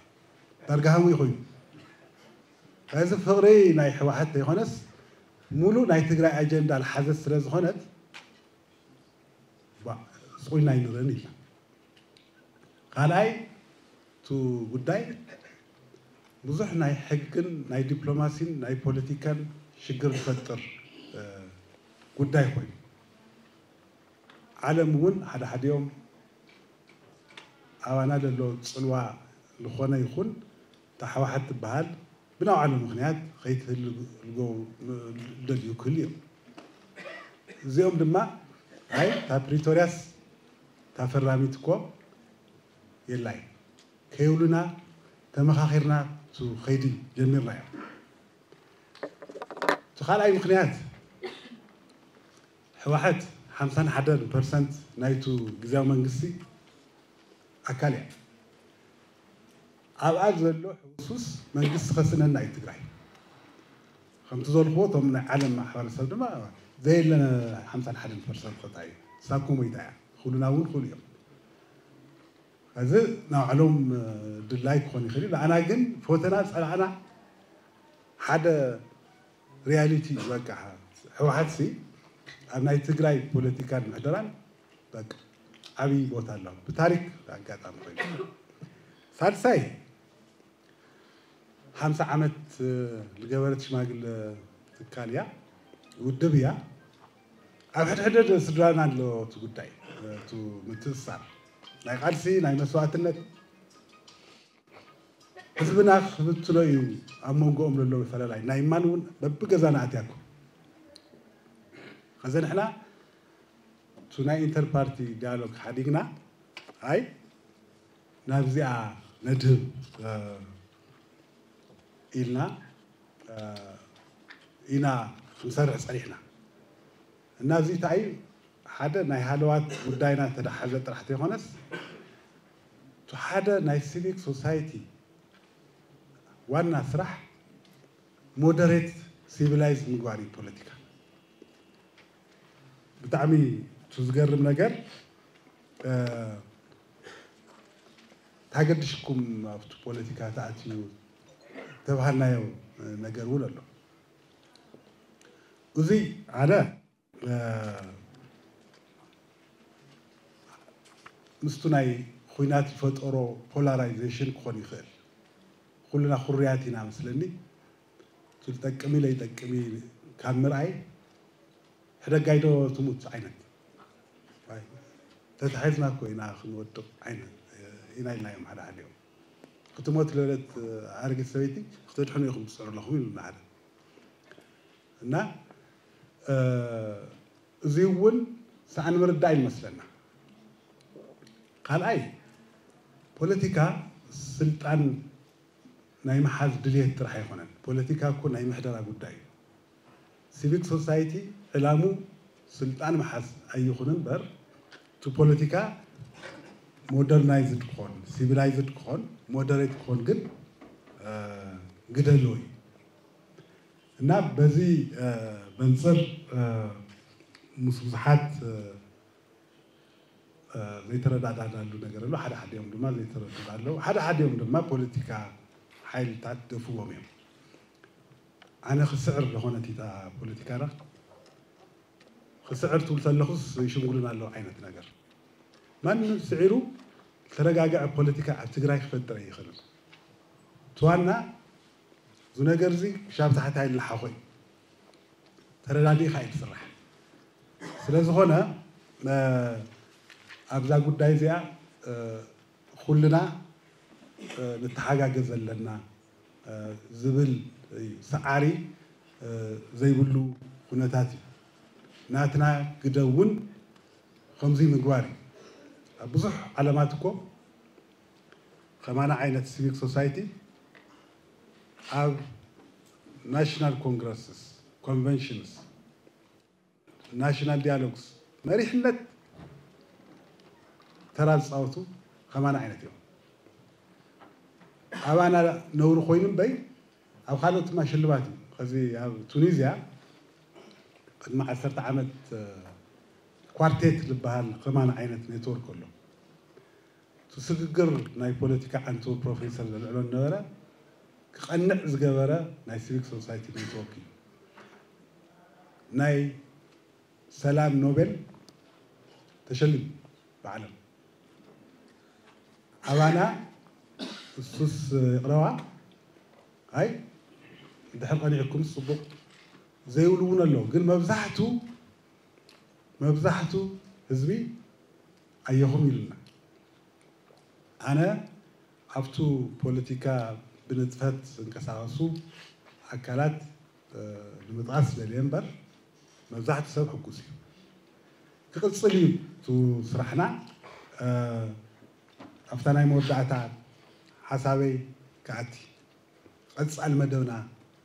ዳርጋ ሃሙ ይኾይኑ። እዚ ፍቕሪ ናይ ህወሓት ዘይኮነስ ሙሉእ ናይ ትግራይ ኣጀንዳ ዝሓዘት ስለ ዝኾነት ስቑይና ኣይንርእን ኢልና። ካልኣይ እቲ ጉዳይ ብዙሕ ናይ ሕግን ናይ ዲፕሎማሲን ናይ ፖለቲካን ሽግር ዝፈጥር ጉዳይ ኮይኑ ዓለም እውን ሓደ ሓዲኦም ኣባና ዘሎ ፅልዋ ዝኾነ ይኹን ተሓዋሓት ትበሃል ብናውዓሉ ምኽንያት ከይትህል ልደልዩ ክህሉ እዮም። እዚኦም ድማ ኣይ እታ ፕሪቶርያስ እታ ፈራሚት እኮ የላይ ከይብሉና ተመኻኺርና ቱ ኸይዲ ጀሚርና እዮም። እቲ ካልኣይ ምኽንያት ሕወሓት ሓምሳን ሓደን ፐርሰንት ናይቱ ግዜያዊ መንግስቲ ኣካል እያ። ኣብኣ ዘሎ ሕውሱስ መንግስቲ ከስእነና እዩ ትግራይ። ከምቲ ዘልክዎ እቶም ናይ ዓለም ማሕበረሰብ ድማ ዘየለ ሓምሳን ሓደን ፐርሰንት ከታ እዩ ሳኩም ወይታ እያ ክብሉና እውን ክእሉ እዮም። እዚ ናባዕሎም ድላይ ክኾን ይኽእል እዩ። ንኣና ግን ፈተና ፀላእና ሓደ ሪያሊቲ እዩ። በቃ ህወሓት ሲ ኣብ ናይ ትግራይ ፖለቲካን ምሕደራን በቃ ዓብዪ ቦታ ኣለዎ። ብታሪክ ኣጋጣሚ ኮይኑ ሳልሳይ ሓምሳ ዓመት ዝገበረት ሽማግለ ትካል እያ፣ ውድብ እያ። ኣብ ሕድሕድ ስድራና ኣሎ እቲ ጉዳይ እቲ ምትእስሳር ናይ ቃልሲ ናይ መስዋእትነት ህዝብና ክብትኖ እዩ ኣብ መንጎኦም ዘለዉ ፈላላይ ናይ ማን እውን በብገዛና ኣትያኩም ከዚ ንሕና እቲ ናይ ኢንተርፓርቲ ዲያሎግ ሓዲግና ኣይ ናብዚኣ ነድህብ ኢልና ኢና ክንሰርሕ ፀኒሕና እና እዚ እንታይ ሓደ ናይ ሃለዋት ጉዳይና ተደሓዘ ጥራሕ ተይኮነስ እቲ ሓደ ናይ ሲቪክ ሶሳይቲ ዋና ስራሕ ሞደሬት ሲቪላይዝ ምግባር እዩ ፖለቲካ። ብጣዕሚ እቲ ዝገርም ነገር ታገድሽኩም ኣብቲ ፖለቲካ ተኣትዩ ተባሃልናዮ ነገር እውን ኣሎ። እዚ ሓደ ምስቱ ናይ ኩናት ዝፈጠሮ ፖላራይዜሽን ክኾን ይኽእል። ኩልና ኩርያት ኢና መስለኒ። እቲ ዝጠቅም ለይጠቅም ካብ ምርኣይ ሕደጋይ ዶ ትሙት ዓይነት ተታሒዝና እኮ ኢና ክንወድቕ ዓይነት ኢና ኢልናዮም ሓደ ሓዲኦም ክትሞት ለለት ኣረጊት ሰበይቲ ክተድሕኑ ኢኹም ትፅዕሩ ኣለኹም ኢሉና ሓደ እና እዚ እውን ሰኣን ምርዳእ ይመስለና። ካልኣይ ፖለቲካ ስልጣን ናይ ምሓዝ ድልየት ጥራሕ ኣይኮነን። ፖለቲካ እኮ ናይ ምሕደራ ጉዳይ እዩ። ሲቪክ ሶሳይቲ ዕላሙ ስልጣን ምሓዝ ኣይኹን እምበር እቲ ፖለቲካ ሞደርናይዝድ ክኾን ሲቪላይዝድ ክኾን ሞደሬት ክኾን ግን ግደ ኣለዎ እዩ። እና በዚ መንፅር ምስ ብዙሓት ዘይተረዳዳዳሉ ነገር ኣሎ። ሓደ ሓዲኦም ድማ ዘይተረድኡ ኣለዉ። ሓደ ሓዲኦም ድማ ፖለቲካ ሓይልታት ደፍዎም እዮም። ኣነ ክስዕር ዝኾነት እታ ፖለቲካና ክስዕር ትብል ተለኹስ ይሽምግሉን ኣለዉ ዓይነት ነገር። ማንም ስዒሩ ዝተረጋገዐ ፖለቲካ ኣብ ትግራይ ክፈጥር ኣይኽእልን። እቲ ዋና እዚ ነገር እዚ ክሻብ ታሕቲ ኣይልሓኾ እዩ። ተረዳዲእካ እዩ ዝስራሕ። ስለ ዝኾነ ኣብዛ ጉዳይ እዚኣ ኩልና ንተሓጋገዝ ኣለና ዝብል እዩ። ሰዓሪ ዘይብሉ ኩነታት እዩ። ናትና ግደ እውን ከምዚ ምግባር እዩ። ኣብ ብዙሕ ዓለማት እኮ ከማና ዓይነት ሲቪክ ሶሳይቲ ኣብ ናሽናል ኮንግረስስ፣ ኮንቨንሽንስ፣ ናሽናል ዲያሎግስ መሪሕነት ተራ ዝፃወቱ ከማና ዓይነት እዮም። ኣባና ነውሪ ኮይኑ እምበይ ኣብ ካልኦት ድማ ሽልማት እዩ። ከዚ ኣብ ቱኒዝያ ቅድሚ ዓሰርተ ዓመት ኳርቴት ዝበሃል ከማን ዓይነት ኔትወርክ ኣሎ። እቲ ስግግር ናይ ፖለቲካ ዓንቱ ፕሮፌሰር ዘልዕሎ ነበረ ክቐንዕ ዝገበረ ናይ ሲቪክ ሶሳይቲ ኔትወርክ እዩ። ናይ ሰላም ኖቤል ተሸሊሙ ብዓለም ኣባና እሱስ ይቕረባ ኣይ እንድሕር ቀኒዕኩም ፅቡቕ ዘይብሉ እውን ኣለዉ። ግን መብዛሕቱ መብዛሕቱ ህዝቢ ኣየኹም ኢሉና። ኣነ ኣብቱ ፖለቲካ ብንጥፈት ዝንቀሳቐሱ ኣካላት ንምጥቃስ ደልየ እምበር መብዛሕቱ ሰብ ሕጉስ እዩ። ክቕፅል እዩ እቲ ስራሕና። ኣብታ ናይ መወዳእታ ሓሳበይ ክኣቲ ቀፃሊ መደብና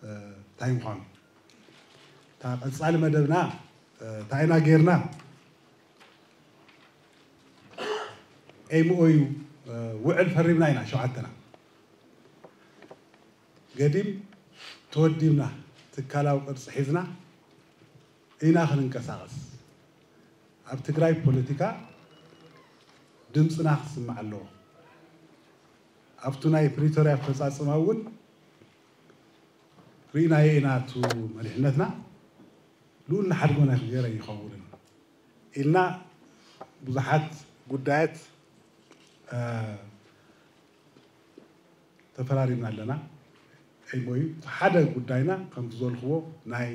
እንታይ ምዃኑ እታ ቀፃሊ መደብና እንታይ ኢና ጌርና ኤምኦዩ ውዕል ፈሪምና ኢና ሸውዓተና ገዲም ተወዲብና ትካላዊ ቅርፂ ሒዝና ኢና ክንንቀሳቐስ። ኣብ ትግራይ ፖለቲካ ድምፅና ክስማዕ ኣለዎ። ኣብቱ ናይ ፕሪቶርያ ኣፈፃፅማ እውን ርኢናዮ ኢና። እቱ መሪሕነትና ልኡል ንሓድጎ ናይ ክገረ ይኸውንን ኢልና ብዙሓት ጉዳያት ተፈራሪምና ኣለና። ኤምኦዩ ሓደ ጉዳይና ከምቲ ዝበልክዎ ናይ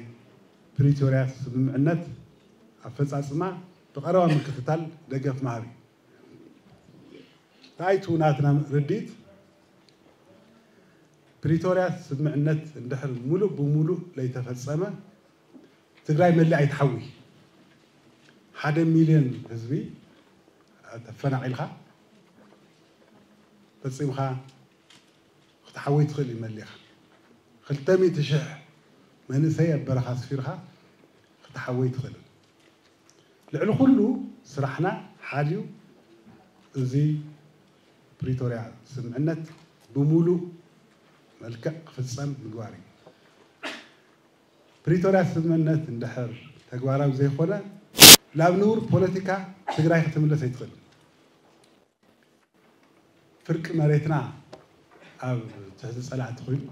ፕሪቶርያ ስምምዕነት ኣፈፃፅማ ብቐረባ ምክትታል ደገፍ ማሃብ እዩ። ታይቱ ናትና ርድኢት ፕሪቶርያ ስምምዕነት እንድሕር ሙሉእ ብሙሉእ ለይተፈፀመ ትግራይ መሊኣ ኣይትሓዊ። ሓደ ሚልዮን ህዝቢ ተፈናቒልካ ፈፂምካ ክትሓወይ ትኽእል እዩ መሊኻ። ክልተ ሚእቲ ሽሕ መንእሰይ ኣብ በረኻ ኣስፊርካ ክትሓወይ ትኽእል። ልዕሊ ኩሉ ስራሕና ሓድዩ እዚ ፕሪቶርያ ስምምዕነት ብሙሉእ መልክዕ ክፍፀም ምግባር እዩ። ፕሪቶርያ ስምምዕነት እንድሕር ተግባራዊ ዘይኮነ ናብ ንቡር ፖለቲካ ትግራይ ክትምለስ ኣይትኽእል። ፍርቂ መሬትና ኣብ ትሕቲ ፀላእቲ ኮይኑ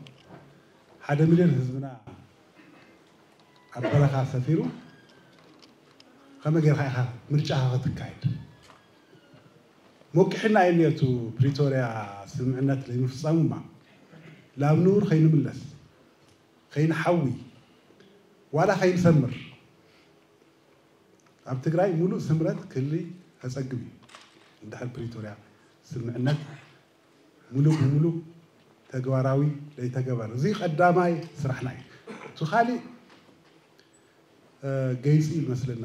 ሓደ ሚልዮን ህዝብና ኣብ በረኻ ሰፊሩ ከመይ ጌርካ ኢኻ ምርጫኻ ክትካየድ? ሞቂሕና እዩ እኒኦ። እቲ ፕሪቶርያ ስምምዕነት ለይምፍፃሙ እማ ናብ ንቡር ከይንምለስ ከይንሓዊ ዋላ ከይንሰምር ኣብ ትግራይ ሙሉእ ስምረት ክህሊ ከፀግም እዩ። እንድሕር ፕሪቶርያ ስምምዕነት ሙሉእ ብሙሉእ ተግባራዊ ለይተገበረ እዚ ቀዳማይ ስራሕና እዩ። እቲ ካሊእ ገይፂ ይመስለና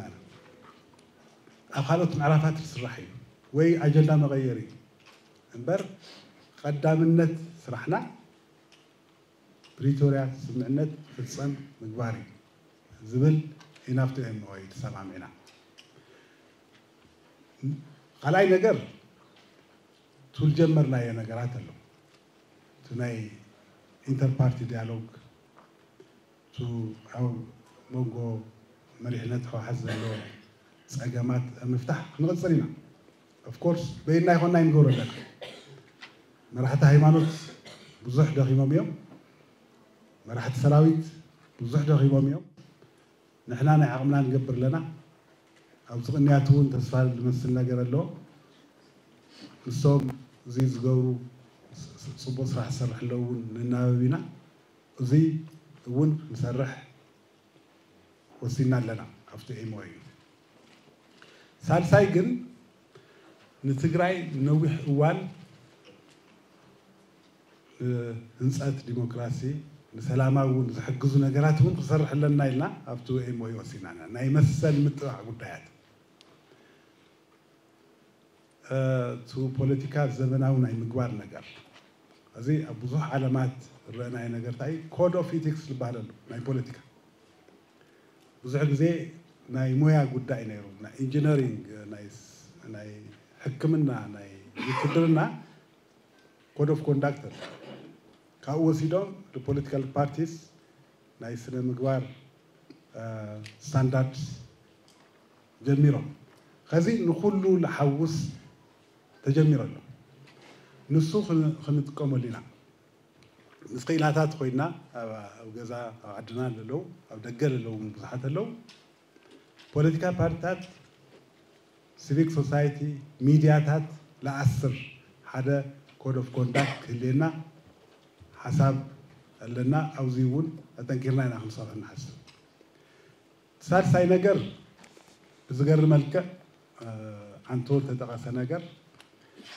ኣብ ካልኦት ምዕራፋት ዝስራሕ እዩ ወይ ኣጀንዳ መቐየሪ እምበር ቀዳምነት ስራሕና ፕሪቶርያ ስምምዕነት ክፍፀም ምግባር እዩ ዝብል ኢናፍቶ ኤምኦዩ ተሰማሚዕና። ካልኣይ ነገር ቱል ጀመርናዮ ነገራት ኣሎ። እቲ ናይ ኢንተርፓርቲ ዲያሎግ፣ እቲ ኣብ መንጎ መሪሕነት ህወሓት ዘሎ ፀገማት ኣብ ምፍታሕ ክንቕፅል ኢና። ኦፍኮርስ በይንና ይኮና ይንገብሮ ኣለና። መራሕቲ ሃይማኖት ብዙሕ ደኺሞም እዮም። መራሕቲ ሰራዊት ብዙሕ ደኺሞም እዮም። ንሕና ናይ ዓቕምና ንገብር ኣለና። ኣብዚ ቅንያት እውን ተስፋ ዝመስል ነገር ኣሎ። ንሶም እዚ ዝገብሩ ስ- ስ- ፅቡቅ ስራሕ ዝሰርሕ ኣለዉ እውን ንናበብ ኢና። እዚ እውን ክንሰርሕ ወሲና ኣለና ኣብቲ ኤምኦዩ። ሳልሳይ ግን ንትግራይ ነዊሕ እዋን ንህንፀት ዲሞክራሲ ንሰላማ እውን ዝሕግዙ ነገራት እውን ክሰርሕ ኣለና ኢልና ኣብቲ ኤምኦዩ ወሲና ኢና። ናይ መሰል ምጥባዕ ጉዳያት እቲ ፖለቲካ ዘመናዊ ናይ ምግባር ነገር እዚ ኣብ ብዙሕ ዓለማት ዝረአናዮ ነገር እንታይ ኮድ ኦፍ ኢቲክስ ዝበሃል ኣሎ ናይ ፖለቲካ ብዙሕ ግዜ ናይ ሞያ ጉዳይ ነይሩ ናይ ኢንጂነሪንግ ናይ ሕክምና ናይ ውትድርና ኮድ ኦፍ ኮንዳክት ካብኡ ወሲዶም ፖለቲካል ፓርቲስ ናይ ስነ ምግባር ስታንዳርድ ጀሚሮም ከዚ ንኩሉ ዝሓውስ ተጀሚሩ ኣሎ። ንሱ ክንጥቀመሉ ኢና ምስ ክኢላታት ኮይና ኣብ ገዛ ኣብ ዓድና ዘለዉ ኣብ ደገ ዘለዉ ብዙሓት ኣለዉ። ፖለቲካ ፓርቲታት፣ ሲቪክ ሶሳይቲ፣ ሚድያታት ለኣስር ሓደ ኮድ ኦፍ ኮንዳክት ክህልየና ሓሳብ ኣለና። ኣብዚ እውን ኣጠንኪርና ኢና ክንሰርሕ ንሓስብ። ሳልሳይ ነገር ብዝገርም መልክዕ ኣንቶር ተጠቐሰ ነገር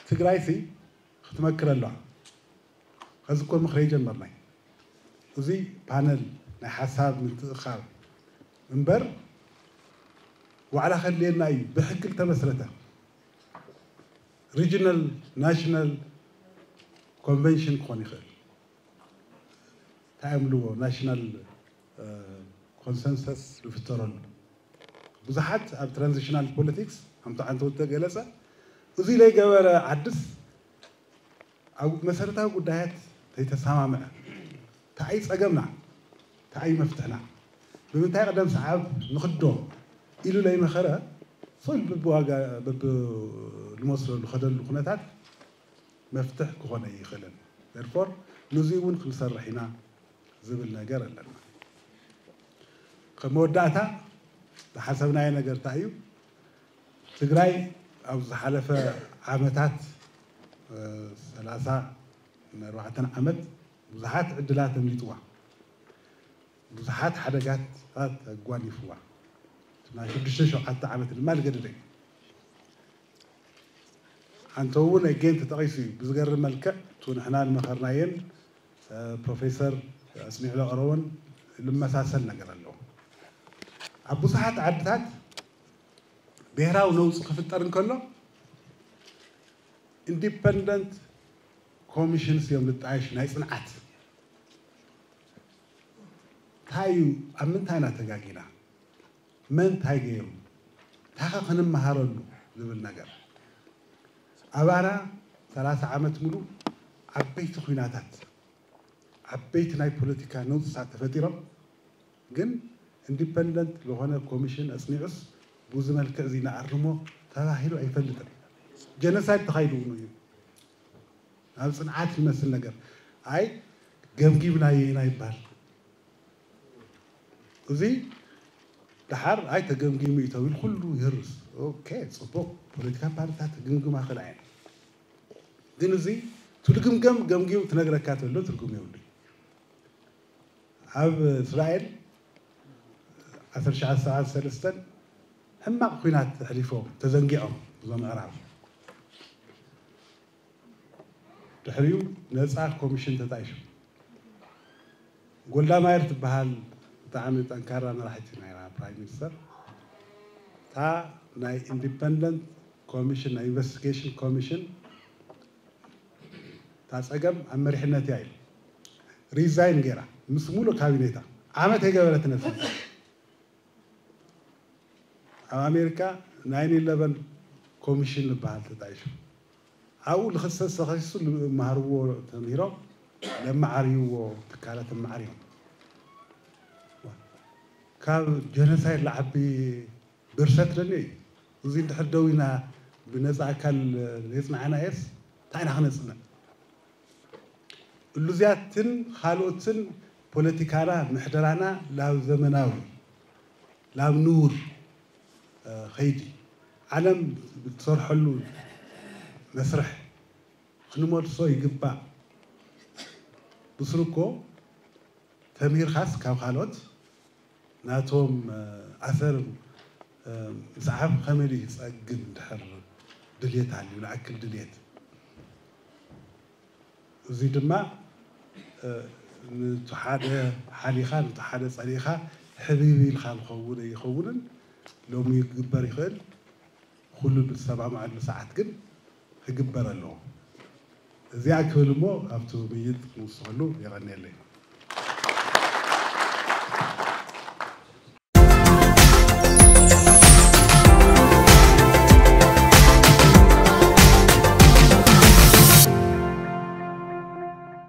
ትግራይሲ ክትመክር ኣለዋ። ከዚ እኮ ምኽሪ ይጀመርናይ እዚ ፓነል ናይ ሓሳብ ምትእኻብ እምበር ዋዕላ ከድልየና እዩ ብሕጊ ዝተመስረተ regional national convention ክኾን ይኽእል እንታይ እዮም ልዎ national consensus ዝፍጠረሉ ብዙሓት ኣብ transitional politics ከምቲ ዓንተው ተገለፀ እዚ ዘይገበረ ዓድስ ኣብ መሰረታዊ ጉዳያት ተይተሰማምዐ ተኣይ ፀገምና ተኣይ መፍትሕና ብምንታይ ቀደም ሰዓብ ንክዶ ኢሉ ለይመኸረ ሶል በብዋጋ በብልመስለሉ ከደሉ ኩነታት መፍትሕ ክኾነ ይኽእልን therefore ንዚ እውን ክንሰርሕ ኢና ዝብል ነገር ኣለና። ከም መወዳእታ ዝሓሰብናዮ ነገር እንታይ እዩ? ትግራይ ኣብ ዝሓለፈ ዓመታት ሰላሳ ኣርባዕተ ዓመት ብዙሓት ዕድላት ኣምሊጥዋ፣ ብዙሓት ሓደጋታት ኣጓኒፍዋ፣ ናይ ሽዱሽተ ሸውዓተ ዓመት ድማ ዝገደደ እዩ። ኣንተ እውን ኣጌን ተጠቒሱ እዩ ብዝገርም መልክዕ እቱ ንሕና ዝመኸርናየን ፕሮፌሰር ኣስሚዕሎ ቀረቦን ልመሳሰል ነገር ኣለዎ። ኣብ ብዙሓት ዓድታት ብሄራዊ ነውፂ ክፍጠር እንከሎ ኢንዲፐንደንት ኮሚሽንስ እዮም ዝጣየሹ ናይ ፅንዓት እንታይ እዩ ኣብ ምንታይ ኢና ተጋጊና መን እንታይ ገይሩ እንታይ ኸ ክንመሃረሉ ዝብል ነገር ኣባና ሰላሳ ዓመት ሙሉእ ዓበይቲ ኲናታት ዓበይቲ ናይ ፖለቲካ ነውፅታት ተፈጢሮም ግን ኢንዲፐንደንት ዝኾነ ኮሚሽን ኣፅኒዑስ ብዙ መልክዕ እዚ ንኣርሞ ተባሂሉ ኣይፈልጥን። ጀነሳይድ ተኻይዱ እውን እዩ። ኣብ ፅንዓት ይመስል ነገር ኣይ ገምጊምናዮ ኢና ይበሃል። እዚ ደሓር ኣይ ተገምጊሙ እዩ ተብል ኩሉ ይህርስ። ኦኬ ፅቡቅ ፖለቲካ ፓርቲታት ግምግማ ክልኣየን ግን እዚ ትልግምገም ገምጊም ትነግረካ ተሎ ትርጉም የብሉ። ኣብ እስራኤል ዓሰርተ ትሽዓተ ሰብዓን ሰለስተን ሕማቕ ኲናት ኣሕሊፎም ተዘንጊዖም እዞም ምዕራብ ድሕሪኡ ነፃ ኮሚሽን ተጣይሹ። ጎልዳ ማየር ትበሃል ብጣዕሚ ጠንካራ መራሒት ናይና ፕራይም ሚኒስተር እታ ናይ ኢንዲፐንደንት ኮሚሽን ናይ ኢንቨስቲጌሽን ኮሚሽን እታ ፀገም ኣብ መሪሕነት እያ ኢሉ ሪዛይን ገይራ ምስ ሙሉእ ካቢኔታ ዓመት የገበረት ነብሲ ኣብ ኣሜሪካ ናይን ኢለቨን ኮሚሽን ዝበሃል ተጣይሹ ኣብኡ ንክሰስ ተኸሲሱ ዝመሃርዎ ተምሂሮም ለመዓርይዎ ትካላት ኣመዓርዮም ካብ ጀኖሳይድ ለዓቢ ብርሰት ደልዮ እዩ። እዚ እንድሕር ደው ኢና ብነፃ ኣካል የፅንዓና እየስ እንታይ ኢና ክነፅንዕ? እሉዚያትን ካልኦትን ፖለቲካና ምሕደራና ናብ ዘመናዊ ናብ ንቡር ከይዲ ዓለም ብትሰርሐሉ መስርሕ ክንመልሶ ይግባእ። ብስሩ እኮ ተምሂርካስ ካብ ካልኦት ናቶም ኣሰር ምስዓብ ከመይ ድዩ ይፀግም ድሕር ድልየት ኣልዩ ንኣክል ድልየት እዚ ድማ ንቱ ሓደ ሓሊኻ ንቱ ሓደ ፀሊእኻ ሕቢቢ ኢልካ ዝኸውን ኣይኸውንን ሎሚ ይግበር ይኽእል ኩሉ ብዝሰማምዐሉ ሰዓት ግን ክግበር ኣለዎ እዚኣ ክብል እሞ ኣብቲ ምይጥ ክንውስኸሉ የቐንየለይ